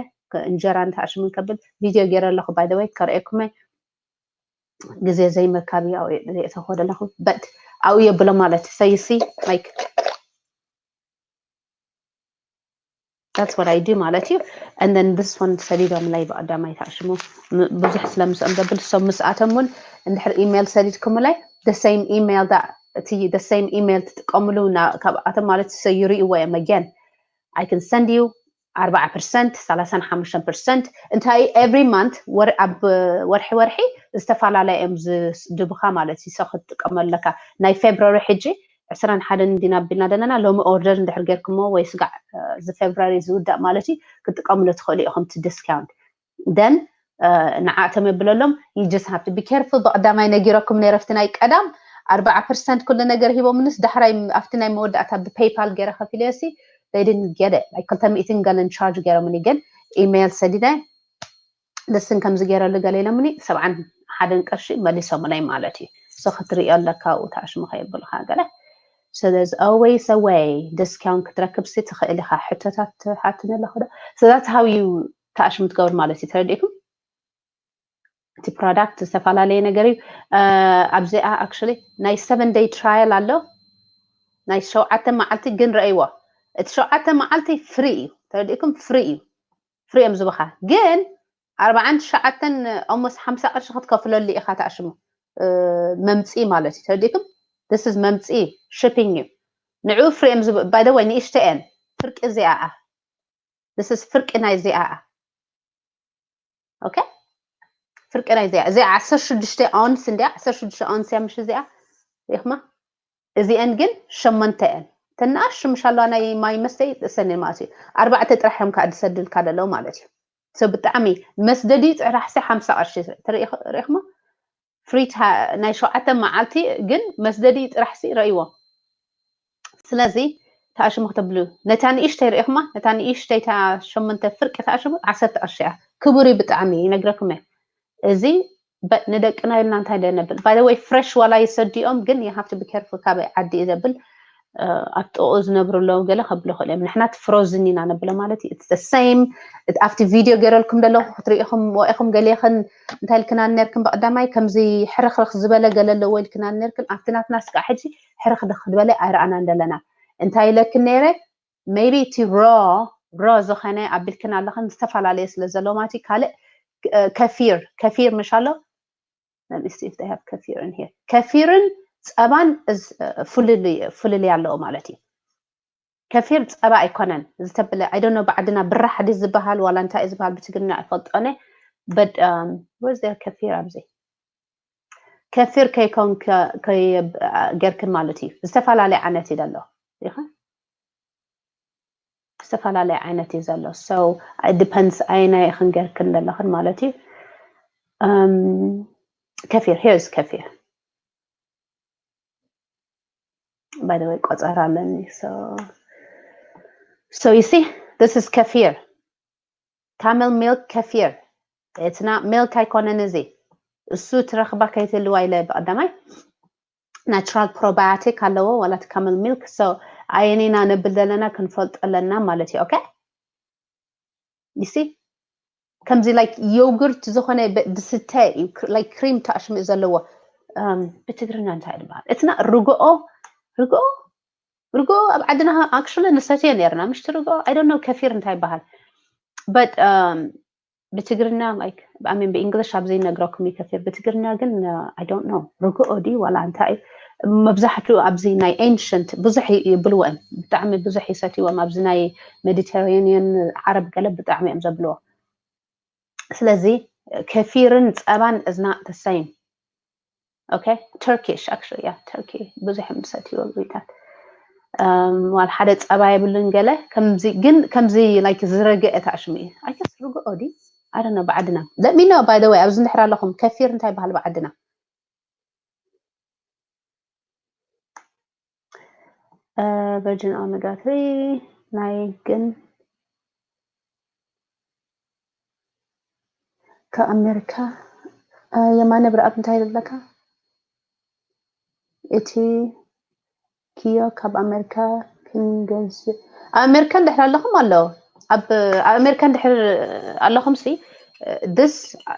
እንጀራን ተኣሽሙን ከብል ቪድዮ ገይረ ኣለኹ ባይደወይ ከርእየኩመ ግዜ ዘይምርካብ እዩ ኣብኡ የእተኽዎ ዘለኹ በት ኣብኡ የብሎ ማለት ሰይሲ like that's what I do ማለት እዩ። And then this one ሰዲዶምለይ ብቐዳማይ ተኣሽሙ ብዙሕ ስለምስኦም ዘብል so ምስኣቶም እውን እንድሕር ኢሜይል ሰዲድኩምለይ the same email እቲ the same email ትጥቀምሉ ካብኣቶም ማለት ሰ ይርእይዎ እዮም again I can send you ኣርባዓ ፐርሰንት ሰላሳን ሓሙሽተን ፐርሰንት እንታይ every month ኣብ ወርሒ ወርሒ ዝተፈላለየ እዮም ዝድብኻ ማለት እዩ። ሰ ክትጥቀመለካ ናይ ፌብራሪ ሕጂ ዕስራን ሓደን እንዲና ኣቢልና ዘለና ሎሚ ኦርደር እንድሕር ጌርኩሞ ወይ ስጋዕ እዚ ፌብራሪ ዝውዳእ ማለት እዩ ክትጥቀምሉ ትኽእሉ ኢኹም እቲ ዲስካውንት then ንዓእቶም የብለሎም you just have to be careful ብቐዳማይ ነጊረኩም ነይረ ኣብቲ ናይ ቀዳም ኣርባዓ ፐርሰንት ኩሉ ነገር ሂቦምንስ ዳሕራይ ኣብቲ ናይ መወዳእታ ብፔይፓል ገይረ ከፊለዮ ሲ they didn't get it like ክልተ ሚእትን ገለን ቻርጅ ገይሮምኒ ግን ኢሜይል ሰዲደ ልስን ከምዚ ገይረሉ ገለ ኢሎምኒ ሰብዓን ሓደን ቅርሺ መሊሶምለይ ማለት እዩ። so ክትርእዮ ኣለካ ኣብኡ ተኣሽሙ ከየብሉካ ገለ ስለዚ always away ዲስካውንት ክትረክብ ሲ ትኽእል ኢኻ። ሕቶታት ትሓትኒ ኣለኹ ዶ so that's how you ተኣሽሙ ትገብር ማለት እዩ። ተረዲእኩም እቲ ፕሮዳክት ዝተፈላለየ ነገር እዩ። ኣብዚኣ actually ናይ seven day trial ኣሎ ናይ ሸውዓተ መዓልቲ ግን ረእይዎ እቲ ሸውዓተ መዓልቲ ፍሪ እዩ። ተረዲእኩም ፍሪ እዩ። ፍሪ እዮም ዝብኻ ግን ኣርባዓን ትሽዓተን almost ሓምሳ ቅርሺ ክትከፍለሉ ኢኻ ተኣሽሙ መምፅኢ ማለት እዩ። ተረዲእኩም this is መምፅኢ shipping እዩ። ንዑ ፍሪ እዮም by the way ንእሽተ እየን ፍርቂ እዚኣ this is ፍርቂ ናይ እዚኣ okay ፍርቂ ናይ እዚኣ እዚኣ ዓሰርተ ሽዱሽተ ኦንስ እንዲያ ዓሰርተ ሽዱሽተ ኦንስ እያ ምሽ እዚኣ ሪኢኽማ እዚአን ግን ሸሞንተ እየን ተናኣሽ ምሽ ኣለዋ ናይ ማይ መስተይ እሰን ማለት እዩ። ኣርባዕተ ጥራሕ እዮም ከዓ ዝሰድልካ ዘለዉ ማለት እዩ። so ብጣዕሚ መስደዲ ጥራሕ ሲ ሓምሳ ቅርሺ ሪኢኽማ ፍሪ ናይ ሸውዓተ መዓልቲ ግን መስደዲ ጥራሕ ሲ ረእይዎ። ስለዚ ተኣሽሙ ክተብሉ ነታ ንእሽተይ ሪኢኽማ ነታ ንእሽተይ ታ ሸሞንተ ፍርቂ ተኣሽሙ ዓሰርተ ቅርሺ እያ። ክቡር እዩ ብጣዕሚ ይነግረኩም እየ። እዚ ንደቅና ኢልና እንታይ ደ ነብል by the way fresh ዋላ ይሰዲኦም ግን you have to be careful ካበይ ዓዲ እዩ ዘብል ኣብ ጥቕኡ ዝነብሩ ኣለዉ ገለ ከብሎ ክእል እዮም ንሕና እቲ frozen ኢና ነብሎ ማለት እዩ it's the same ኣብቲ ቪድዮ ገይረልኩም ዘለኹ ክትሪኢኹም ወኢኹም ገሌኽን እንታይ ኢልክና ነርክን ብቐዳማይ ከምዚ ሕርኽርኽ ዝበለ ገለ ኣለዎ ኢልክና ነርክን ኣብቲ ናትና ስጋዕ ሕጂ ሕርኽርኽ ዝበለ ኣይረኣናን ዘለና እንታይ ኢለክን ነይረ maybe እቲ ሮ ሮ ዝኾነ ኣቢልክን ኣለኽን ዝተፈላለየ ስለ ዘሎ ማለት እዩ ካልእ ከፊር ከፊር ምሽ ኣሎ let me see if they have kefir in here ከፊርን ፀባን ፍልልይ ኣለዎ ማለት እዩ። ከፊር ፀባ ኣይኮነን ዝተብለ I don't know ብዓድና ብራሕዲ ዝበሃል ዋላ እንታይ ዝበሃል ብትግርኛ ኣይፈልጦነ but where's there ከፊር ኣብዚ ከፊር ከይኮን ጌርክን ማለት እዩ። ዝተፈላለየ ዓይነት እዩ ዘሎ ይኸ ዝተፈላለየ ዓይነት እዩ ዘሎ so depends ኣየናይ ኢኽን ጌርክን ዘለኽን ማለት እዩ። ከፊር here's ከፊር by the way ቆፀራ ኣለኒ so so you see this is ከፊር camel milk ከፊር it's not milk ኣይኮነን እዚ እሱ ትረኽባ ከይትህልዋ ኢለ ብቐዳማይ natural probiotic ኣለዎ ዋላ እቲ camel milk so ኣየኒና ነብል ዘለና ክንፈልጦ ኣለና ማለት እዩ okay you see ከምዚ like yogurt ዝኾነ ዝስተ እዩ like cream ተኣሽሙ ዘለዎ ብትግርኛ እንታይ ዝበሃል እትና ርግኦ ርግኦ ርግኦ ኣብ ዓድና actually ንሰትዮ ነርና ምሽቲ ርግኦ I don't know ከፊር እንታይ ይበሃል but ብትግርኛ like I mean ብእንግሊሽ ኣብዚ ይነግረኩም ይከፊር ብትግርኛ ግን I don't know ርግኦ ድዩ ዋላ እንታይ መብዛሕትኡ ኣብዚ ናይ ancient ብዙሕ ይብልዎ እዮም ብጣዕሚ ብዙሕ ይሰትይዎም ኣብዚ ናይ Mediterranean ዓረብ ገለ ብጣዕሚ እዮም ዘብልዎ ስለዚ ከፊርን ፀባን is not the same okay, Turkish, actually, yeah, Turkey ብዙሕ ምስ ሰትይዎ ብዊታት ዋላ ሓደ ጸባ የብሉን። ገለ ከምዚ ግን ከምዚ like ዝረገ እታ ሽሙ እዩ። I guess ርግኦ ዲ I don't know ብዓድና። Let me know, by the way, ኣብዚ እንድሕር ኣለኹም ከፊር እንታይ ይበሃል ብዓድና? ቨርጂን ኦሜጋ ትሪ ናይ ግን ካብ ኣሜሪካ የማነ ብርኣብ እንታይ ይብለካ? እቲ ኪዮ ካብ ኣሜሪካ ክንገዝእ ኣብ ኣሜሪካ እንድሕር ኣለኹም ኣሎ ኣብ ኣሜሪካ እንድሕር ኣለኹም ሲ ድስ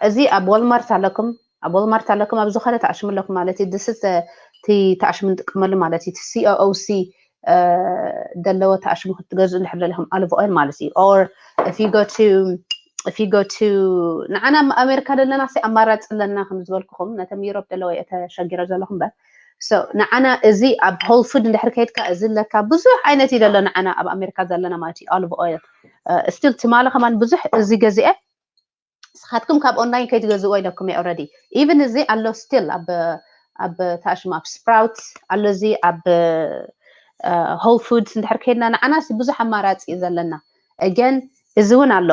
እዚ ኣብ ዋልማርት ኣለኩም ኣብ ዋልማርት ኣለኩም ኣብ ዝኾነ ተኣሽሙ ኣለኩም ማለት እዩ። ድስ እቲ ተኣሽሙ ንጥቀመሉ ማለት እዩ። COOC ዘለዎ ተኣሽሙ ክትገዝኡ እንድሕር ደለኹም olive oil ማለት እዩ። Or if you go to if you go to ንዓና ኣሜሪካ ዘለና ሲ ኣማራፂ ኣለና ከም ዝበልኩኹም ነቶም ዩሮፕ ደለዎ እየ ተሸጊረ ዘለኹ እምበር ንዓና እዚ ኣብ Whole Food እንድሕር ከይድካ እዚ ኣለካ ብዙሕ ዓይነት እዩ ዘሎ ንዓና ኣብ ኣሜሪካ ዘለና ማለት እዩ። Olive oil still ትማሊ ከማን ብዙሕ እዚ ገዚአ ንስኻትኩም ካብ ኦንላይን ከይትገዝእዎ ኢለኩም እየ already። Even እዚ ኣሎ still ኣብ ኣብ ታሽም ኣብ Sprouts ኣሎ እዚ ኣብ Whole Foods እንድሕር ከይድና ንዓና ብዙሕ ኣማራፂ እዩ ዘለና። Again እዚ እውን ኣሎ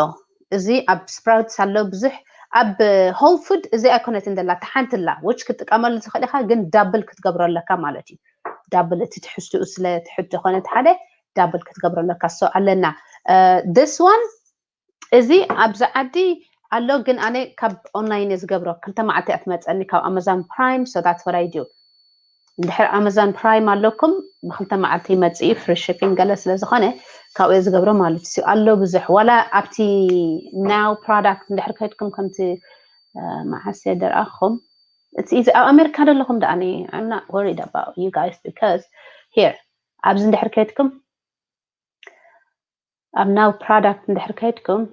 እዚ ኣብ Sprouts ኣሎ ብዙሕ ኣብ Whole Food እዚ ኣይኮነትን ዘላ ተሓንቲ ላ which ክትጥቀመሉ ትኽእል ኢኻ ግን double ክትገብሮ ኣለካ ማለት እዩ። Double እቲ ትሕዝትኡ ስለ ትሕት ዝኾነ ሓደ double ክትገብሮ ኣለካ so ኣለና this one እዚ ኣብዚ ዓዲ ኣሎ ግን ኣነ ካብ ኦንላይን እየ ዝገብሮ ክልተ መዓልቲ እያ ትመፀኒ ካብ Amazon Prime so that's what I do። እንድሕር Amazon Prime ኣለኩም ብክልተ መዓልቲ ይመፅእ እዩ free shipping ገለ ስለዝኾነ ካብኡ እየ ዝገብሮ ማለት እዩ። ኣሎ ብዙሕ ዋላ ኣብቲ now product እንድሕር ከድኩም ከምቲ መዓስ እየ ደርኣኹም እቲ እዚ ኣብ ኣሜሪካ ዘለኹም ደኣ I'm not worried about you guys because here ኣብዚ እንድሕር ከድኩም ኣብ now product እንድሕር ከድኩም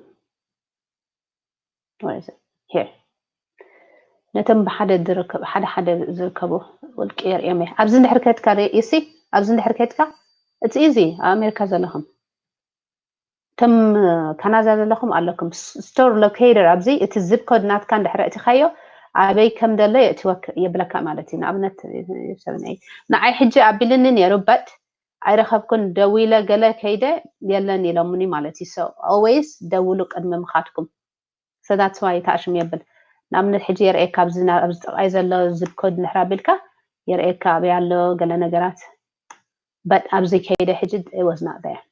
here ነቶም ብሓደ ዝርከቡ ሓደ ሓደ ዝርከቡ ውልቂ የርእዮም እየ። ኣብዚ እንድሕር ከድካ you see ኣብዚ እንድሕር ከድካ it's easy ኣብ ኣሜሪካ ዘለኹም እቶም ካናዳ ዘለኹም ኣለኩም store locator ኣብዚ እቲ zip code ናትካ እንድሕር ኣእቲኻዮ ኣበይ ከም ዘሎ የእትወክ የብለካ ማለት እዩ። ንኣብነት ሰብነይ ንዓይ ሕጂ ኣቢልኒ ነይሩ but ኣይረኸብኩን ደዊለ ገለ ከይደ የለን ኢሎምኒ ማለት እዩ። So always ደውሉ ቅድሚ ምኻድኩም። So that's why ተኣሽም የብል ንኣብነት ሕጂ የርእየካ ኣብዚ ኣብዚ ጥቃይ ዘሎ zip code እንድሕር ኣቢልካ የርእየካ ኣበይ ኣሎ ገለ ነገራት but ኣብዚ ከይደ ሕጂ it was not there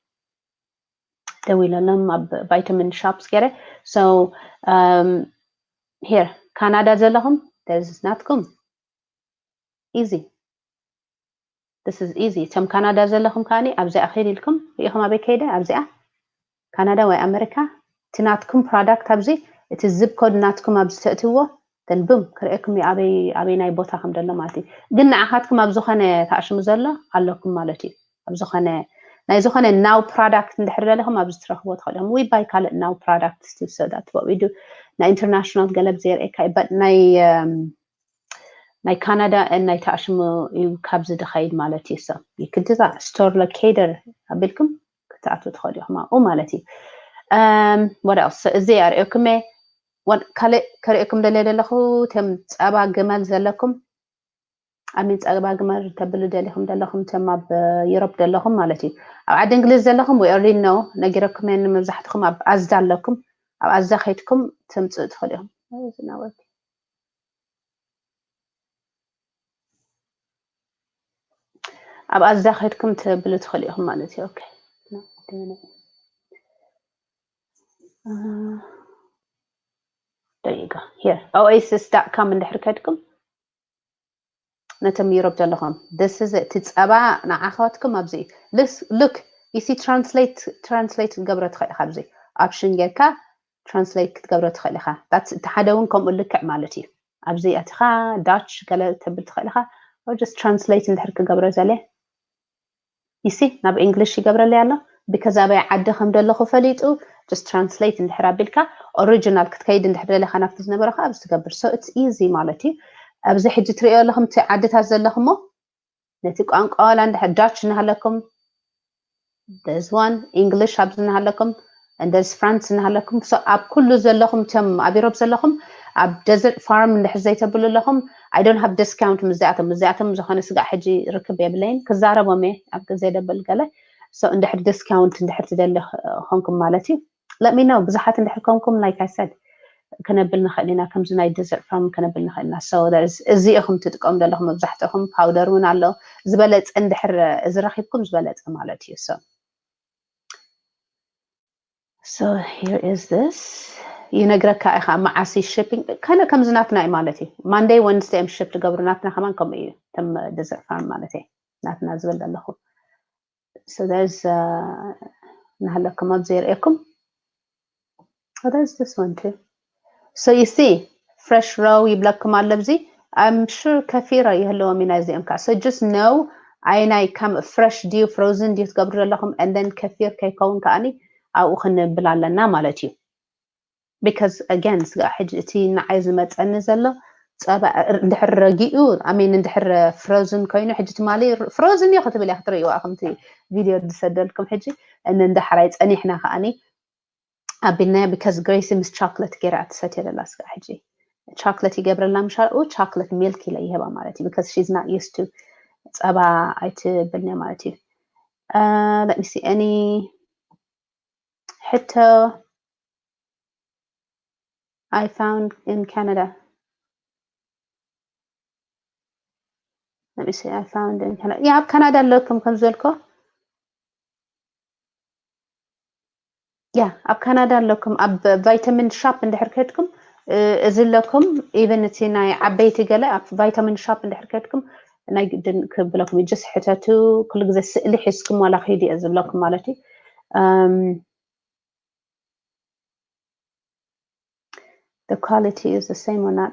ደዊለሎም ኣብ vitamin shops ገይረ so here ካናዳ ዘለኹም this is ናትኩም easy this is easy እቶም ካናዳ ዘለኹም ከዓኒ ኣብዚኣ ከይድ ኢልኩም ርኢኹም ኣበይ ከይደ ኣብዚኣ ካናዳ ወይ ኣሜሪካ እቲ ናትኩም product ኣብዚ እቲ zip code ናትኩም ኣብዚ ተእትዎ then boom ክርእየኩም እዩ ኣበይ ኣበይ ናይ ቦታ ከም ዘሎ ማለት እዩ። ግን ንዓኻትኩም ኣብ ዝኾነ ተኣሽሙ ዘሎ ኣለኩም ማለት እዩ። ኣብ ዝኾነ ናይ ዝኾነ now product እንድሕር ደለኹም ኣብዚ ትረኽቦ ትኽእል ኢኹም ወይ by ካልእ now product still so that what we do ናይ international ገለ ብዘየርእየካ እዩ but ናይ ናይ ካናዳ ናይ ተኣሽሙ እዩ ካብዚ ድኸይድ ማለት እዩ። So you could do that store locator ኣቢልኩም ክትኣትዉ ትኽእሉ ኢኹም ኣብኡ ማለት እዩ። What else እዚ ኣርእየኩም እየ ካልእ ከርእየኩም ደልየ ዘለኹ እቶም ጸባ ግመል ዘለኩም ኣሚን ጸባ ግመል ተብሉ ደሊኹም ዘለኹም እቶም ኣብ ዩሮፕ ዘለኹም ማለት እዩ። ኣብ ዓዲ እንግሊዝ ዘለኹም we already know ነጊረኩም እየ ንመብዛሕትኹም ኣብ ኣዝዳ ኣለኩም ኣብ ኣዝዳ ከይድኩም ተምጽኡ ትኽእሉ ኢኹም። ኣብ ኣዝዳ ከይድኩም ትብሉ ትኽእሉ ኢኹም ማለት እዩ። Okay there you go here oasis dot com እንድሕር ከድኩም ነቶም ዩሮፕ ዘለኹም this is እቲ ጸባ ንዓኻትኩም ኣብዚ look you see translate translate ክትገብሮ ትኽእል ኢኻ ኣብዚ option ጌርካ translate ክትገብሮ ትኽእል ኢኻ። That's እቲ ሓደ እውን ከምኡ ልክዕ ማለት እዩ። ኣብዚ ኣቲኻ Dutch ገለ ተብል ትኽእል ኢኻ። Or just translate እንድሕር ክገብሮ ዘለ you see ናብ English ይገብረለይ ኣሎ because ኣበይ ዓዲ ከም ዘለኹ ፈሊጡ just translate እንድሕር ኣቢልካ original ክትከይድ እንድሕር ደለኻ ናብቲ ዝነበረኻ ኣብዚ ትገብር so it's easy ማለት እዩ። ኣብዚ ሕጂ ትሪኦ ኣለኹም እቲ ዓድታት ዘለኹሞ ነቲ ቋንቋ ዋላ እንድሕር Dutch እናሃለኩም this one English ኣብዚ እናሃለኩም and this France እናሃለኩም so ኣብ ኩሉ ዘለኹም እቶም ኣብ ዩሮፕ ዘለኹም ኣብ desert farm እንድሕር ዘይተብሉ ኣለኹም I don't have discount ምስዚኣቶም ምስዚኣቶም ዝኾነ ስጋዕ ሕጂ ርክብ የብለይን። ክዛረቦም እየ ኣብ ግዜ ደብል ገለ። So እንድሕር discount እንድሕር ትደሊ ኾንኩም ማለት እዩ። Let me know። ብዙሓት እንድሕር ኮንኩም like I said ክነብል ንኽእል ኢና። ከምዚ ናይ dessert farm ክነብል ንኽእል ኢና። So እዚ ኢኹም ትጥቀሙ ዘለኹም መብዛሕትኹም። ፓውደር እውን ኣሎ። ዝበለፀ እንድሕር እዚ ረኺብኩም ዝበለፀ ማለት እዩ። So So here is this ይነግረካ ኢኻ መዓሲ shipping ከነ ከምዚ ናትና እዩ ማለት እዩ። Monday Wednesday እዮም ship ትገብሩ። ናትና ከማን ከምኡ እዩ። ተም dessert farm ማለት እዩ ናትና ዝብል ዘለኹ። So there's uh, ናሃለኩም ኣብዚ የርእየኩም። So there's this one too. So you see fresh row ይብለኩም ኣሎ ኣብዚ። I'm sure ከፊረ ይህልዎም ኢና እዚኦም ከዓ። So just know ኣይናይ ከም fresh ድዩ frozen ድዩ ትገብሩ ዘለኹም and then ከፊር ከይከውን ከዓኒ ኣብኡ ክንብል ኣለና ማለት እዩ። Because again ስጋ ሕጂ እቲ ንዓይ ዝመፀኒ ዘሎ ፀባ እንድሕር ረጊኡ I mean እንድሕር frozen ኮይኑ ሕጂ ትማሊ frozen እዩ ክትብል እያ ክትርእይዋ ከምቲ ቪድዮ ዝሰደልኩም ሕጂ እንድሕራይ ፀኒሕና ከዓኒ ኣቢልናዮ because Gracie ምስ chocolate ገይራ ትሰትዮ ዘላ ስጋ ሕጂ chocolate ይገብረላ ምሻልኡ chocolate milk ኢለ ይህባ ማለት እዩ because she's not used to ፀባ ኣይትብልንያ ማለት እዩ። Uh, let me see any ሕቶ I found in Canada. Let me see I found in Canada. Yeah ኣብ ካናዳ ኣለኩም ከም ዝበልኮ yeah ኣብ ካናዳ ኣለኩም ኣብ vitamin shop እንድሕር ከድኩም እዚ ኣለኩም even እቲ ናይ ዓበይቲ ገለ ኣብ vitamin shop እንድሕር ከድኩም ናይ ግድን ክብለኩም just ሕተቱ ኩሉ ግዜ ስእሊ ሒዝኩም ዋላ ከይዲ እየ ዝብለኩም ማለት እዩ። The quality is the same or not?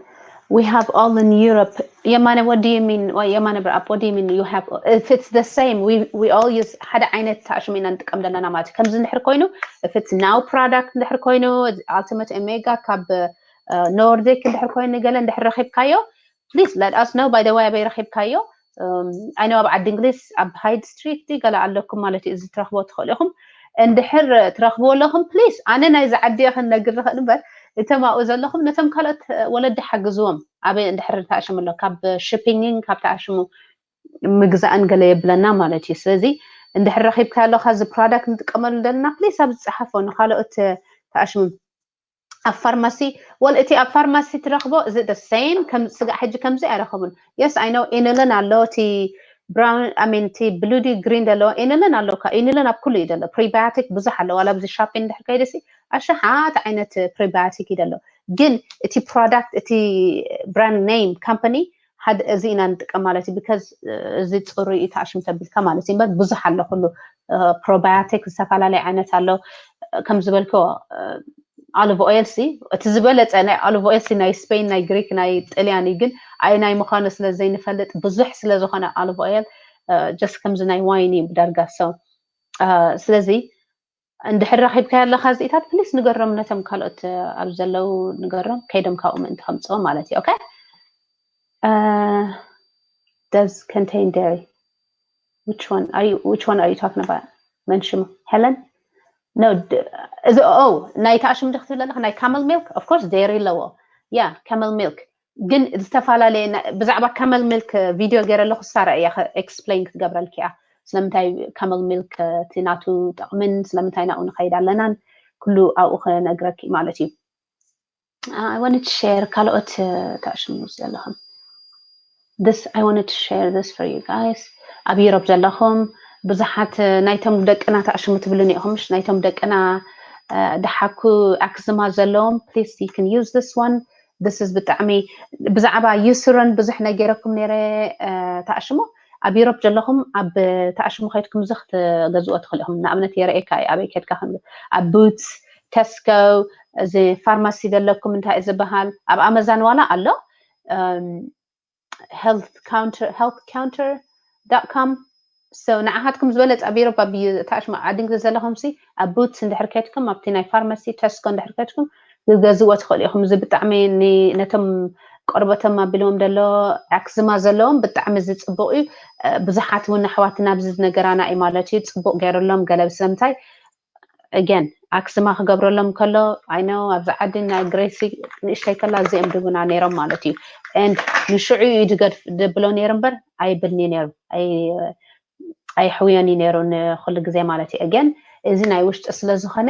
We have all in Europe. Yamane, what do you mean? Well, Yamane Brap, what do you mean? You have, if it's the same, we we all use ሓደ ዓይነት ተኣሽሙ ኢና ንጥቀም ዘለና ማለት እዩ። ከምዚ እንድሕር ኮይኑ if it's now product እንድሕር ኮይኑ Ultimate Omega ካብ Nordic እንድሕር ኮይኑ ገለ እንድሕር ረኺብካዮ please let us know. By the way ኣበይ ረኺብካዮ? I know ኣብ ዓዲ እንግሊዝ ኣብ Hyde Street ድዩ ገለ ኣለኩም ማለት እዩ። እዚ ትረኽቦ ትኽእሉ ኢኹም። እንድሕር ትረኽብዎ ኣለኹም please ኣነ ናይዚ ዓዲ እየ ክነግር ዝኽእል እምበር እቶም ኣብኡ ዘለኹም ነቶም ካልኦት ወለዲ ሓግዝዎም። ኣበይ እንድሕር ተኣሽሙ ኣሎ ካብ shipping ን ካብ ተኣሽሙ ምግዛእን ገለ የብለና ማለት እዩ። ስለዚ እንድሕር ረኺብካ ኣለኻ እዚ product ንጥቀመሉ ዘለና please ኣብዚ ጸሓፎ ንኻልኦት ተኣሽሙ ኣብ ፋርማሲ well እቲ ኣብ ፋርማሲ ትረኽቦ እዚ the same ከም ስጋዕ ሕጂ ከምዚ ኣይረኸቡን። Yes I know ኢንልን ኣሎ እቲ brown I mean እቲ ብሉዲ ግሪን ዘለዎ ኢንልን ኣሎ እኳ ኢንልን ኣብ ኩሉ እዩ ዘሎ። Prebiotic ብዙሕ ኣሎ ዋላ ኣብዚ shopping እንድሕር ከይደሲ ኣሽሓት ዓይነት prebiotic እዩ ዘሎ። ግን እቲ product እቲ brand name company ሓደ እዚ ኢና ንጥቀም ማለት እዩ። Because እዚ ፅሩይ እዩ ተኣሽሙ ተቢልካ ማለት እዩ። እምበር ብዙሕ ኣሎ ኩሉ probiotic ዝተፈላለየ ዓይነት ኣሎ ከም ዝበልክዎ olive oil ሲ እቲ ዝበለፀ ናይ olive oil ሲ ናይ ስፔን ናይ ግሪክ ናይ ጥልያን እዩ። ግን ኣይ ናይ ምዃኑ ስለ ዘይንፈልጥ ብዙሕ ስለ ዝኾነ olive oil just ከምዚ ናይ ዋይን እዩ ብዳርጋ። So ስለዚ እንድሕር ረኺብካዮ ኣለኻ እዚኢታት please ንገሮም ነቶም ካልኦት ኣብ ዘለዉ ንገሮም ከይዶም ካብኡ ምእንቲ ከምፅኦ ማለት እዩ። Okay does contain dairy? Which one are you which one are you talking about? መን ሽሙ? Helen? No እዚ ኦ ናይ ተኣሽሙ ዲ ክትብል ኣለኻ ናይ camel milk of course dairy ኣለዎ። Yeah camel milk ግን ዝተፈላለየ ብዛዕባ camel milk ቪድዮ ገይረ ኣለኹ ሳራ እያ explain ክትገብረልኪ እያ ስለምንታይ camel milk እቲ ናቱ ጠቕምን ስለምንታይ ናብኡ ንኸይድ ኣለናን ኩሉ ኣብኡ ክነግረኪ ማለት እዩ። I wanted to share ካልኦት ተኣሽሙ ዘለኹም this I wanted to share this for you guys ኣብ ዩሮፕ ዘለኹም ብዙሓት ናይቶም ደቅና ተኣሽሙ ትብሉኒ ኢኹም ምሽ ናይቶም ደቅና ደሓኩ ኣክዝማ ዘለዎም please you can use this one this is ብጣዕሚ ብዛዕባ Eucerin ብዙሕ ነጊረኩም ነይረ ተኣሽሙ ኣብ ዩሮፕ ዘለኹም ኣብ ተኣሽሙ ከይድኩም እዚ ክትገዝእዎ ትኽእሉ ኢኹም ንኣብነት የርእየካ እዩ ኣበይ ከድካ ከም ኣብ Boots Tesco እዚ ፋርማሲ ዘለኩም እንታይ እዩ ዝበሃል ኣብ ኣመዛን ዋላ ኣሎ health counter health counter dot com so ንዓኻትኩም ዝበለፀ ኣብ ዩሮፕ ኣብ ተኣሽሙ ዓዲ እንግሊዝ ዘለኹም ሲ ኣብ Boots እንድሕር ከድኩም ኣብቲ ናይ ፋርማሲ Tesco እንድሕር ከድኩም ክገዝእዎ ትኽእሉ ኢኹም እዚ ብጣዕሚ ነቶም ቆርበቶም ኣቢልዎም ደሎ ኣክዝማ ዘለዎም ብጣዕሚ ዝፅቡቅ እዩ ብዙሓት እውን ኣሕዋትና ኣብዚ ዝነገራና እዩ ማለት እዩ ፅቡቅ ገይርሎም ገለ ስለምንታይ again ኣክስማ ክገብረሎም ከሎ ኣይኖ ኣብዚ ዓዲ ናይ ግሬሲ ንእሽተይ ከላ እዚኦም ድቡና ነይሮም ማለት እዩ። And ንሽዑ እዩ ድገድፍ ድብሎ ነይሩ እምበር ኣይብልኒ ነይሩ ኣይሕውዮን እዩ ነይሩ ንኩሉ ግዜ ማለት እዩ። Again እዚ ናይ ውሽጢ ስለ ዝኾነ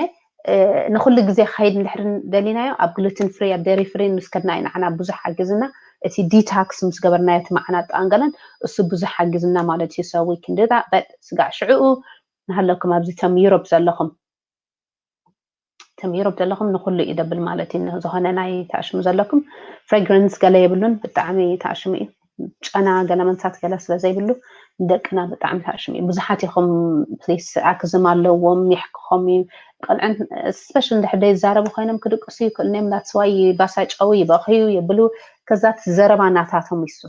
ንኩሉ ግዜ ክኸይድ እንድሕር ደሊናዮ ኣብ gluten free ኣብ dairy free ምስ ከድና እዩ ንዓና ብዙሕ ሓጊዝና። እቲ detox ምስ ገበርናዮ እቲ መዓናጣ እንገለን እሱ ብዙሕ ሓጊዝና ማለት እዩ። So we can do that but ስጋዕ ሽዕኡ ንሃለኩም ኣብዚ ተም ዩሮፕ ዘለኹም ተም ዩሮፕ ዘለኹም ንኩሉ እዩ ደብል ማለት እዩ። ዝኾነ ናይ ተኣሽሙ ዘለኩም fragrance ገለ የብሉን ብጣዕሚ ተኣሽሙ እዩ። ጨና ገለ መንሳት ገለ ስለ ዘይብሉ ንደቅና ብጣዕሚ ተኣሽሙ እዩ። ብዙሓት ኢኹም please ኣክዝም ኣለዎም የሕክኾም እዩ። ቆልዕን special እንድሕር ዘይዛረቡ ኮይኖም ክድቅሱ ይክእሉ እዮም። That's why ባሳጨው ይበኽዩ የብሉ ከዛት ዘረባ ናታቶም ይሱ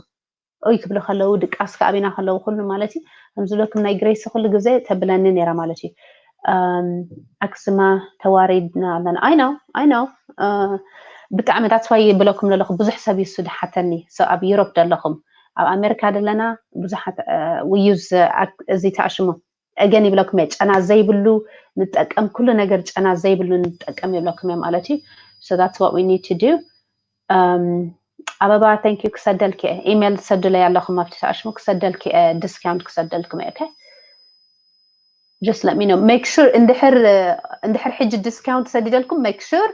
ኦይ ክብሉ ከለዉ ድቃስ ከኣቢና ከለዉ ኩሉ ማለት እዩ። ከም ዝብለኩም ናይ ግሬሲ ኩሉ ግዜ ተብለኒ ነይራ ማለት እዩ። ኣክስማ ተዋሪድና ኣለና። I know I know ብጣዕሚ that's why ይብለኩም ዘለኹ ብዙሕ ሰብ ይሱ ድሓተኒ። So ኣብ ዩሮፕ ዘለኹም ኣብ ኣሜሪካ ዘለና ብዙሓት we use እዚ ተኣሽሙ again ይብለኩም እየ። ጨና ዘይብሉ ንጠቀም ኩሉ ነገር ጨና ዘይብሉ ንጠቀም ይብለኩም እየ ማለት እዩ። So that's what we need to do። ኣበባ thank you ክሰደልኪ እየ። ኢሜል ትሰድለይ ኣለኹም ኣብቲ ተኣሽሙ ክሰደልኪ እየ። Discount ክሰደልኩም እየ። Okay just let me know make sure እንድሕር እንድሕር ሕጂ discount ሰዲደልኩም make sure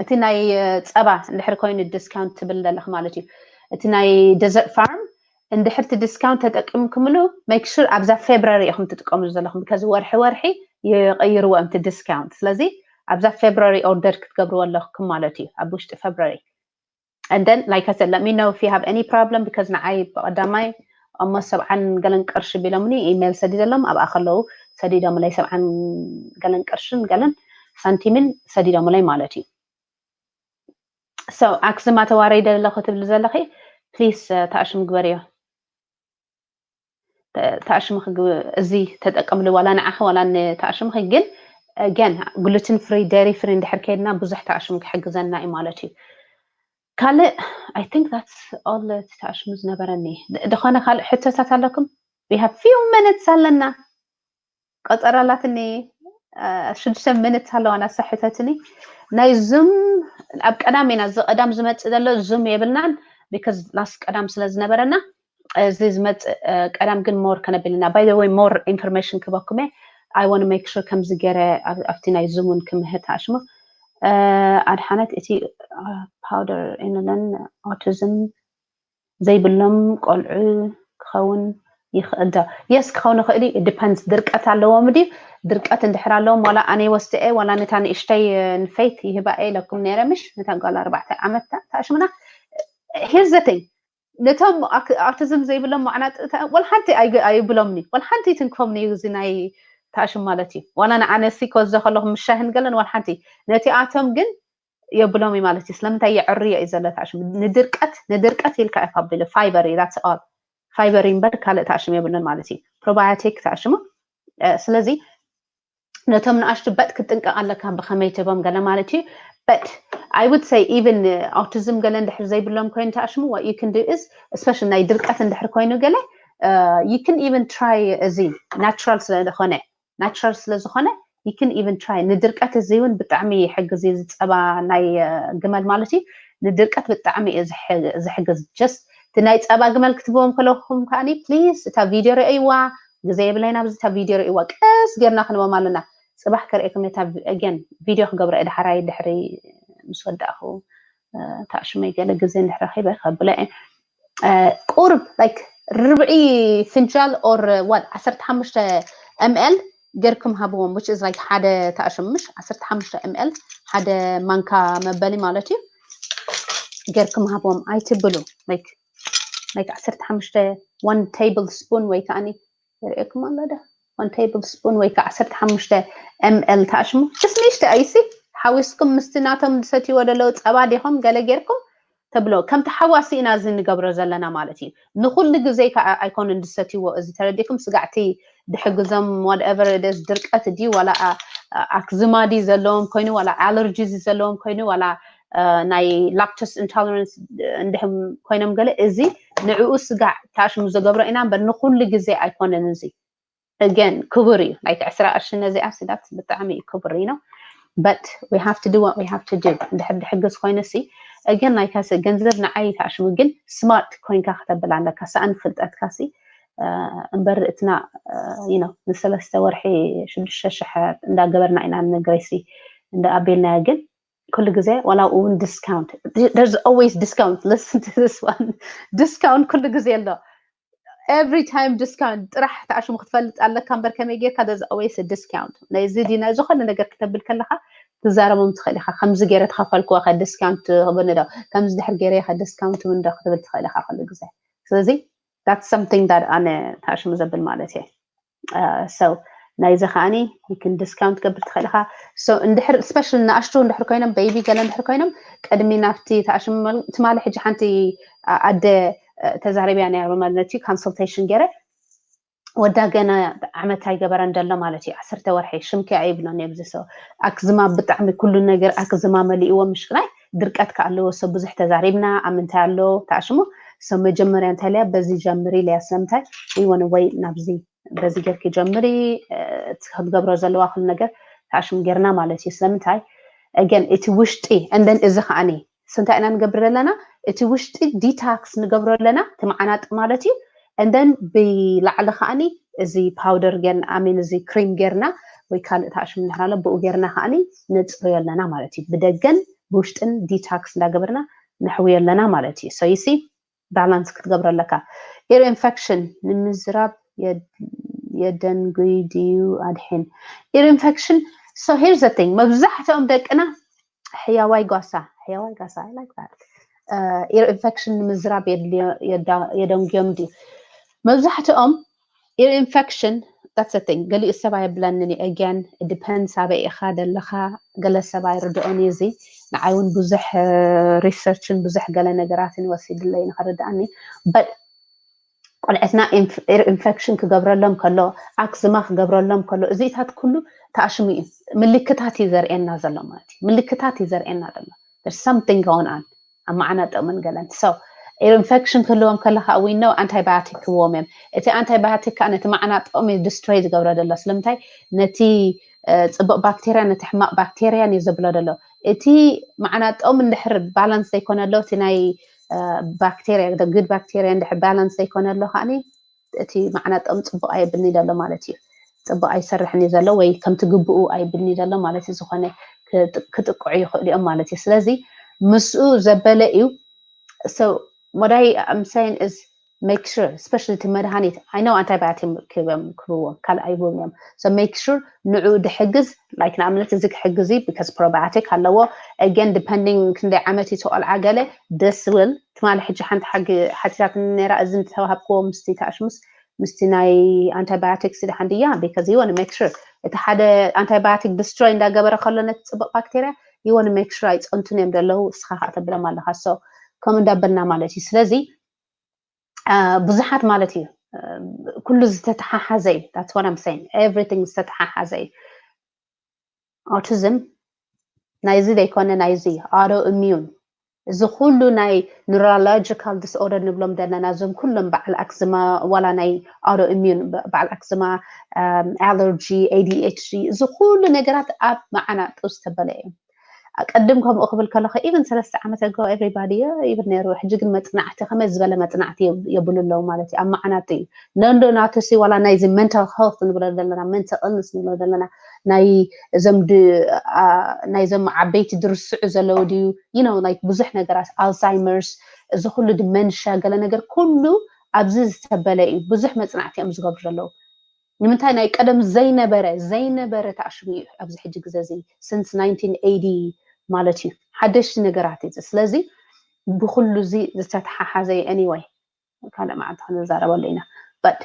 እቲ ናይ ጸባ እንድሕር ኮይኑ discount ትብል ዘለኽ ማለት እዩ። እቲ ናይ Desert Farm እንድሕር እቲ discount ተጠቂምኩምሉ make sure ኣብዛ February ኢኹም ትጥቀምሉ ዘለኹም because ወርሒ ወርሒ ይቕይርዎ እቲ discount። ስለዚ ኣብዛ February order ክትገብርዎ ኣለኩም ማለት እዩ ኣብ ውሽጢ February። And then like I said let me know if you have any problem because ንዓይ ብቐዳማይ እሞ ሰብዓን ገለን ቅርሺ ቢሎምኒ ኢሜል ሰዲደሎም ኣብኣ ከለዉ ሰዲዶምለይ ሰብዓን ገለን ቅርሽን ገለን ሳንቲምን ሰዲዶምለይ ማለት እዩ። So ኣክስማ ተዋረይ ደለኹ ትብሊ ዘለኺ please ተኣሽም ግበርዮ። ተኣሽምኺ እዚ ተጠቀምሉ ዋላ ንዓኺ ዋላ ንተኣሽምኺ ግን again gluten free dairy free እንድሕር ከይድና ብዙሕ ተኣሽም ክሕግዘና እዩ ማለት እዩ። ካልእ I think that's all ተኣሽሙ ዝነበረኒ። ዝኾነ ካልእ ሕቶታት ኣለኩም? We have few minutes ኣለና። ቆጸራ ኣላትኒ ሽዱሽተ minutes ኣለዋ ናሳ ሕተትኒ። ናይ ዙም ኣብ ቀዳም ኢና እዚ ቀዳም ዝመጽእ ዘሎ ዙም የብልናን because last ቀዳም ስለ ዝነበረና እዚ ዝመጽእ ቀዳም ግን more ከነብል ኢና። By the way more information ክበኩም እየ። I want make sure ከምዚ ገረ ኣብቲ ናይ ዙም እውን ክምህር ተኣሽሙ። ኣድሓነት እቲ powder እንለን autism ዘይብሎም ቆልዑ ክኸውን ይኽእል ዶ? Yes ክኸውን ይኽእል እዩ። Depends ድርቀት ኣለዎም ድዩ? ድርቀት እንድሕር ኣለዎም ዋላ ኣነ ወስደ ዋላ ነታ ንእሽተይ ንፈይት ይህባ እየ ኢለኩም ነይረ ምሽ ነታ ጓል ኣርባዕተ ዓመት ተኣሽሙና። Here's the thing ነቶም autism ዘይብሎም ማዕናጥታ ወላ ሓንቲ ኣይብሎምኒ ወላ ሓንቲ ይትንክፎምኒ እዩ እዚ ናይ ተኣሽም ማለት እዩ። ዋላ ንኣነሲ ከወዘ ከለኹ ምሻህን ገለን ወላ ሓንቲ ነቲኣቶም ግን የብሎም እዩ ማለት እዩ። ስለምንታይ የዕርዮ እዩ ዘሎ ተኣሽሙ ንድርቀት ንድርቀት ኢልካ ኢኻ ቢሉ fiber እዩ that's all fiber እምበር ካልእ ተኣሽሙ የብሉን ማለት እዩ። Probiotic ተኣሽሙ ስለዚ ነቶም ንኣሽቱ በጥ ክትጥንቀቕ ኣለካ ብኸመይ ትህቦም ገለ ማለት እዩ። But I would say even autism ገለ እንድሕር ዘይብሎም ኮይኑ ተኣሽሙ what you can do is especially ናይ ድርቀት እንድሕር ኮይኑ ገለ you can even try እዚ natural ስለዝኾነ natural ስለዝኾነ you can even try ንድርቀት እዚ እውን ብጣዕሚ ይሕግዝ እዩ። ዝፀባ ናይ ግመል ማለት እዩ ንድርቀት ብጣዕሚ እዩ ዝሕግዝ። Just እቲ ናይ ፀባ ግመል ክትብዎም ከለኹም ከዓኒ please እታ ቪድዮ ርእይዋ ግዜ የብለይና ኣብዚ እታ ቪድዮ ርእይዋ ቀስ ጌርና ክንቦም ኣለና። ፅባሕ ከርእየኩም እታ again ቪድዮ ክገብረ ድሓራይ ድሕሪ ምስ ወዳእኹ ተኣሽመይ ገለ ግዜ እንድሕር ረኺበ ከብለ እየ። ቁርብ like ርብዒ ፍንጃል or what ዓሰርተ ሓሙሽተ ml ጌርኩም ሃብዎም which is like ሓደ ተኣሽሙ ምሽ ዓሰርተ ሓሙሽተ ml ሓደ ማንካ መበሊ ማለት እዩ። ጌርኩም ሃብዎም ኣይትብሉ like like ዓሰርተ ሓሙሽተ one table spoon ወይ ከዓኒ የርእየኩም ኣሎ ዶ one table spoon ወይ ከዓ ዓሰርተ ሓሙሽተ ml ተኣሽሙ just ንእሽተ ኣይሲ ሓዊስኩም ምስቲ ናቶም ዝሰትይዎ ዘለዉ ፀባ ዲኹም ገለ ጌርኩም ተብሎ ከምቲ ሓዋሲ ኢና እዚ ንገብሮ ዘለና ማለት እዩ። ንኩሉ ግዜ ከዓ ኣይኮኑን ዝሰትይዎ እዚ ተረዲኩም ስጋዕቲ ድሕግዞም whatever ድርቀት ድዩ ዋላ ኣክዝማ ድዩ ዘለዎም ኮይኑ ዋላ allergies ዘለዎም ኮይኑ ዋላ ናይ lactose intolerance እንድሕም ኮይኖም ገለ እዚ ንዕኡ ስጋዕ ተኣሽሙ ዝገብሮ ኢና እምበር ንኩሉ ግዜ ኣይኮነን እዚ again ክቡር እዩ። Like ዕስራ ቅርሺ ነዚኣ ስዳት ብጣዕሚ እዩ ክቡር እዩ ነው። But we have to do what we have to do። እንድሕር ድሕግዝ ኮይነ ሲ again like I said ገንዘብ ንዓይ ተኣሽሙ ግን smart ኮይንካ ክተብል ኣለካ። ሰኣን ፍልጠትካ ሲ እምበር እትና you know ንሰለስተ ወርሒ ሽዱሽተ ሽሕ እንዳገበርና ኢና ንግሬሲ እንዳኣቤልናዮ ግን ኩሉ ግዜ ዋላ እውን discount there's always discount listen to this one discount ኩሉ ግዜ ኣሎ every time discount ጥራሕ ተኣሽሙ ክትፈልጥ ኣለካ እምበር ከመይ ጌርካ there's always discount ነዚ ዲና ዝኾነ ነገር ክተብል ከለካ ትዛረቦም ትኽእል ኢኻ ከምዚ ገይረ ተኸፈልክዎ ከ discount ክብኒ ዶ ከምዚ ድሕር ገይረ ከ discount እውን ዶ ክትብል ትኽእል ኢኻ ኩሉ ግዜ ስለዚ that's something that ኣነ ተኣሽሙ ዘብል ማለት እየ so ናይዚ ከዓኒ you can discount ገብር ትኽእል ኢኻ so እንድሕር special ንኣሽቱ እንድሕር ኮይኖም baby ገለ እንድሕር ኮይኖም ቅድሚ ናብቲ ተኣሽሙ ትማሊ ሕጂ ሓንቲ ኣደ ተዛሪብያ ነያ ማለት እዩ consultation ገይረ ወዳ ገና ዓመት ኣይገበረን ዘሎ ማለት እዩ ዓሰርተ ወርሒ ሽምኪ ኣይብሎን ኣብዚ ሰው ኣክዝማ ብጣዕሚ ኩሉ ነገር ኣክዝማ መሊእዎ ምሽክናይ ድርቀት ከኣለዎ ሰብ ብዙሕ ተዛሪብና ኣብ ምንታይ ኣሎ ተኣሽሙ ሰብ መጀመርያ እንታይ ኢለያ በዚ ጀምሪ ኢለያ ስለምንታይ we wanna wait ናብዚ በዚ ጌርኪ ጀምሪ ክትገብሮ ዘለዋ ኩሉ ነገር ተኣሽሙ ጌርና ማለት እዩ ስለምንታይ again እቲ ውሽጢ and then እዚ ከዓኒ ስንታይ ኢና ንገብር ዘለና እቲ ውሽጢ detox ንገብሮ ኣለና እቲ መዓናጢ ማለት እዩ and then ብላዕሊ ከዓኒ እዚ powder ጌርና ኣሜን እዚ cream ጌርና ወይ ካልእ ተኣሽሙ እንድሕር ኣሎ ብኡ ጌርና ከዓኒ ነፅርዮ ኣለና ማለት እዩ ብደገን ብውሽጥን detox እንዳገበርና ነሕውዮ ኣለና ማለት እዩ so you see balance ክትገብሮ ኣለካ ear infection ንምዝራብ የደንጉይ ድዩ ኣድሕን ear infection so here's the thing መብዛሕትኦም ደቅና ሕያዋይ ጓሳ ሕያዋይ ጓሳ I like that ear infection ንምዝራብ የደንጉዮም ድዩ መብዛሕትኦም ear infection that's the thing ገሊኡ ሰብ ኣይብለንን እዩ again depends ኣበይ ኢኻ ደለኻ ገለ ሰብ ኣይርድኦን እዩ እዚ ንዓይ እውን ብዙሕ research ን ብዙሕ ገለ ነገራትን ወሲድለይ ንኽርድኣኒ but ቆልዕትና ear infection ክገብረሎም ከሎ ኣክዝማ ክገብረሎም ከሎ እዚታት ኩሉ ተኣሽሙ እዩ ምልክታት እዩ ዘርእየና ዘሎ ማለት እዩ ምልክታት እዩ ዘርእየና ዘሎ something going on ኣብ መዓናጠምን ገለን so ear infection ክህልዎም ከለካ we know antibiotic ክህልዎም እዮም እቲ antibiotic ከዓ ነቲ መዓናጠኦም እዩ destroy ዝገብሮ ዘሎ ስለምንታይ ነቲ ፅቡቅ ባክቴርያ ነቲ ሕማቅ ባክቴርያን እዩ ዘብሎ ዘሎ እቲ መዓናጠኦም እንድሕር balance ዘይኮነ ኣሎ እቲ ናይ bacteria good bacteria እንድሕር balance ዘይኮነ ኣሎ ከዓኒ እቲ መዓናጠኦም ፅቡቅ ኣየብልኒ ዘሎ ማለት እዩ ፅቡቅ ኣይሰርሕን እዩ ዘሎ ወይ ከምቲ ግብኡ ኣይብልኒ ዘሎ ማለት እዩ ዝኾነ ክጥቅዑ ይኽእሉ እዮም ማለት እዩ ስለዚ ምስኡ ዘበለ እዩ so what I am saying is make sure especially እቲ መድሃኒት I know antibiotic ክህቦም ክህብዎም ካልእ ኣይህቦም እዮም so make sure ንዑ ድሕግዝ like ንኣብነት እዚ ክሕግዝ እዩ because probiotic ኣለዎ again depending ክንደይ ዓመት እዩ ተቆልዓ ገለ this will ትማሊ ሕጂ ሓንቲ ሓጊ ሓቲታትኒ ነይራ እዚ እንተተዋሃብክዎ ምስቲ ተኣሽሙስ ምስቲ ናይ antibiotics ድሓን ድያ because you want to make sure እቲ ሓደ antibiotic destroy እንዳገበረ ከሎ ነቲ ፅቡቅ ባክቴርያ you want to make sure ኣይፀንቱን እዮም ዘለዉ እስኻ ከዓ ተብሎም ኣለካ so ከምኡ እንዳበልና ማለት እዩ ስለዚ ብዙሓት ማለት እዩ ኩሉ ዝተተሓሓዘ እዩ that's what I'm saying everything ዝተተሓሓዘ እዩ autism ናይዚ ዘይኮነ ናይዚ auto immune እዚ ኩሉ ናይ neurological disorder ንብሎም ዘለና እዞም ኩሎም በዓል ኣክዝማ ዋላ ናይ auto immune በዓል ኣክዝማ allergy A D H D እዚ ኩሉ ነገራት ኣብ መዓናጡ ዝተበለ እዩ ቅድም ከምኡ ክብል ከለኹ even ሰለስተ ዓመት ኣጎ everybody ይብል ነይሩ ሕጂ ግን መፅናዕቲ ከመይ ዝበለ መፅናዕቲ የብሉ ኣለዉ ማለት እዩ ኣብ መዓናጡ እዩ ነንዶ ናቱሲ ዋላ ናይዚ mental health ንብሎ ዘለና mental illness ንብሎ ዘለና ናይ እዞም ናይዞም ዓበይቲ ድርስዑ ዘለዉ ድዩ you know like ብዙሕ ነገራት Alzheimer's እዚ ኩሉ dementia ገለ ነገር ኩሉ ኣብዚ ዝተበለ እዩ ብዙሕ መፅናዕቲ እዮም ዝገብሩ ዘለዉ ንምንታይ ናይ ቀደም ዘይነበረ ዘይነበረ ተኣሽሙ እዩ ኣብዚ ሕጂ ግዜ እዚ since nineteen eighty ማለት እዩ ሓደሽቲ ነገራት እዩ ስለዚ ብኩሉ እዚ ዝተተሓሓዘ እዩ anyway ካልእ መዓልቲ ክንዛረበሉ ኢና but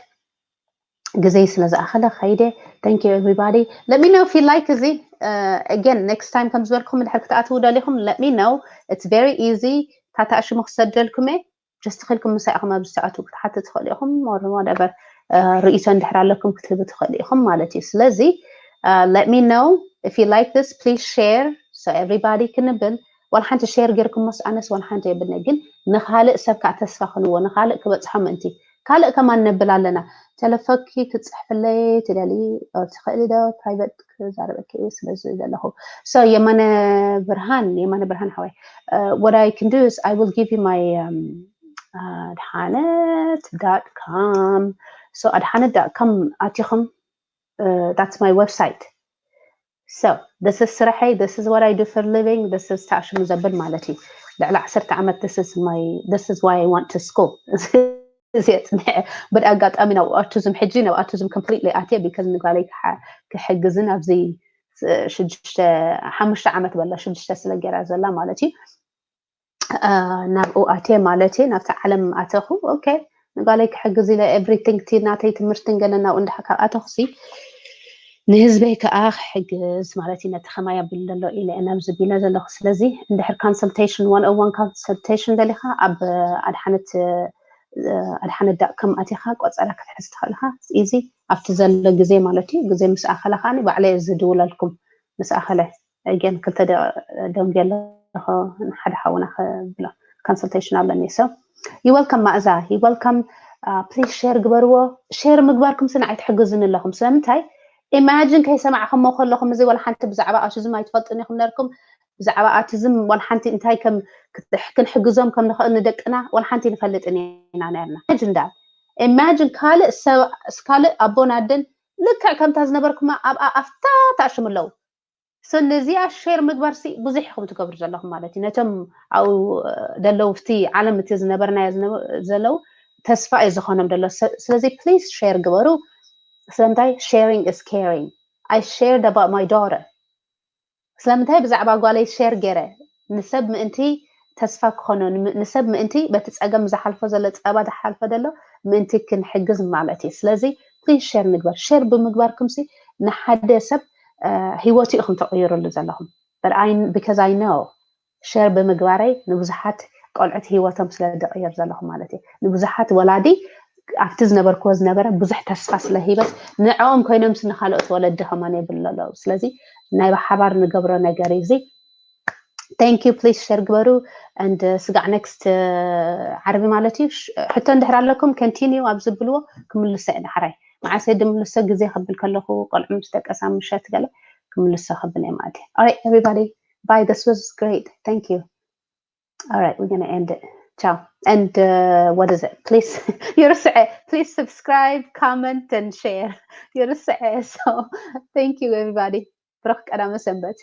ግዜ ስለ ዝኣኸለ ከይደ thank you everybody let me know if you like እዚ again next time ከም ዝበልኩም ድሕር ክትኣትዉ ደሊኹም let me know it's very easy ታታእሽሙ ክሰደልኩም እየ just ክልኩም ምሳይ ኢኹም ኣብዚ ሰዓቱ ክትሓቱ ትኽእሉ ኢኹም or whatever ርእይቶ እንድሕር ኣለኩም ክትህቡ ትኽእሉ ኢኹም ማለት እዩ ስለዚ let me know if you like this please share so everybody ክንብል ዋላ ሓንቲ share ጌርኩሞስ ኣነስ ዋላ ሓንቲ የብልኒ ግን ንካልእ ሰብ ከዓ ተስፋ ክንዎ ንካልእ ክበፅሖ ምእንቲ ካልእ ከማን ነብል ኣለና ተለፈኪ ክትፅሕፍለይ ትደሊ ትኽእሊ ዶ? Private ክዛረበኪ ስለ ዘለኹ። So የማነ ብርሃን፣ የማነ ብርሃን ሓወይ፣ what I can do is I will give you my ኣድሓነት dot com. So ኣድሓነት dot com ኣቲኹም፣ that's my website. So this is ስራሐይ, this is what I do for living, this is ታሽሙ ዘብል ማለት እዩ። ልዕሊ ዓሰርተ ዓመት this is my this is why I went to school እዚ የፅንሐ። ብኣጋጣሚ ናብ ኣውቲዝም ሕጂ ናብ ኣውቲዝም completely ኣትየ because ንጓለይ ክሕግዝን ኣብዚ ሽዱሽተ ሓሙሽተ ዓመት በላ ሽዱሽተ ስለ ገይራ ዘላ ማለት እዩ። ናብኡ ኣትየ ማለት እዩ። ናብቲ ዓለም ኣተኹ። ኦኬ፣ ንጓለይ ክሕግዝ ኢለ everything እቲ ናተይ ትምህርትን ገለ ናብኡ እንድሕር ካብ ኣተኹሲ ንህዝበይ ከዓ ክሕግዝ ማለት እዩ። ነቲ ከማይ ኣብል ዘሎ ኢለ እየ ናብዚ ቢለ ዘለኹ። ስለዚ እንድሕር consultation one oh one consultation ደሊኻ ኣብ ኣድሓነት ኣድሓነት dot com ኣቲኻ ቆፀራ ክትሕዝ ትኽእልኻ። ኢዚ ኣብቲ ዘሎ ግዜ ማለት እዩ። ግዜ ምስ ኣኸለ ከዓ ባዕለይ ዝድውለልኩም ምስ ኣኸለ። Again ክልተ ደንጎ ኣለኹ ንሓደ ሓውና ክብሎ consultation ኣለኒ። So you welcome ማእዛ፣ you welcome. Please share ግበርዎ። Share ምግባርኩም ስንዓይ ትሕግዙኒ ኣለኹም። ስለምንታይ? Imagine ከይሰማዕኹሞ ከለኹም እዚ ወላ ሓንቲ ብዛዕባ ኣውቲዝም ኣይትፈልጡን ኢኹም ነርኩም። ብዛዕባ ኣውቲዝም ወላ ሓንቲ እንታይ ከም ክንሕግዞም ከም ንኽእል ንደቅና ወላ ሓንቲ ንፈልጥን ኢና ነርና። Imagine ካልእ ሰብ ካልእ ኣቦን ኣደን ልክዕ ከምታ ዝነበርኩማ ኣብኣ ኣብታ ታሽሙ ኣለዉ። So ነዚኣ share ምግባር ሲ ብዙሕ ኢኹም ትገብሩ ዘለኹም ማለት እዩ። ነቶም ኣብኡ ደለዉ ኣብቲ ዓለም እቲ ዝነበርናዮ ዘለዉ ተስፋ እዩ ዝኾኖም ደሎ። ስለዚ please share ግበሩ። ስለምንታይ? Sharing is caring. I shared about my daughter. ስለምንታይ? ብዛዕባ ጓለይ share ገይረ ንሰብ ምእንቲ ተስፋ ክኾኖ ንሰብ ምእንቲ በቲ ፀገም ዝሓልፎ ዘሎ ፀባ ዝሓልፎ ዘሎ ምእንቲ ክንሕግዝ ማለት እዩ። ስለዚ please share ንግበር። Share ብምግባርኩም ሲ ንሓደ ሰብ ህይወቱ ኢኹም ተቕይሩሉ ዘለኹም። Because I know share ብምግባረይ ንብዙሓት ቆልዑት ህይወቶም ስለ ዝቕይር ዘለኹ ማለት እዩ። ንብዙሓት ወላዲ ኣብቲ ዝነበርክዎ ዝነበረ ብዙሕ ተስፋ ስለ ሂበት ንዕኦም ኮይኖም ሲ ንካልኦት ወለዲ ከማን የብሉ ኣለዉ። ስለዚ ናይ ብሓባር ንገብሮ ነገር እዩ እዚ። Thank you. Please share ግበሩ and ስጋዕ next ዓርቢ ማለት እዩ። ሕቶ እንድሕር ኣለኩም continue ኣብ ዝብልዎ ክምልሶ እየ ዳሕራይ። መዓሰ ድምልሶ ግዜ ክብል ከለኹ ቆልዑ ምስ ደቀሳ ምሸት ገለ ክምልሶ ክብል እየ ማለት እዩ። All right everybody, bye. This was great. Thank you. All right, we're gonna end it. Ciao. And what is it? Please, ይርስዐ. Please subscribe, comment and share. ይርስዐ. So thank you everybody. ብሩኽ ቀዳመ ሰንበት።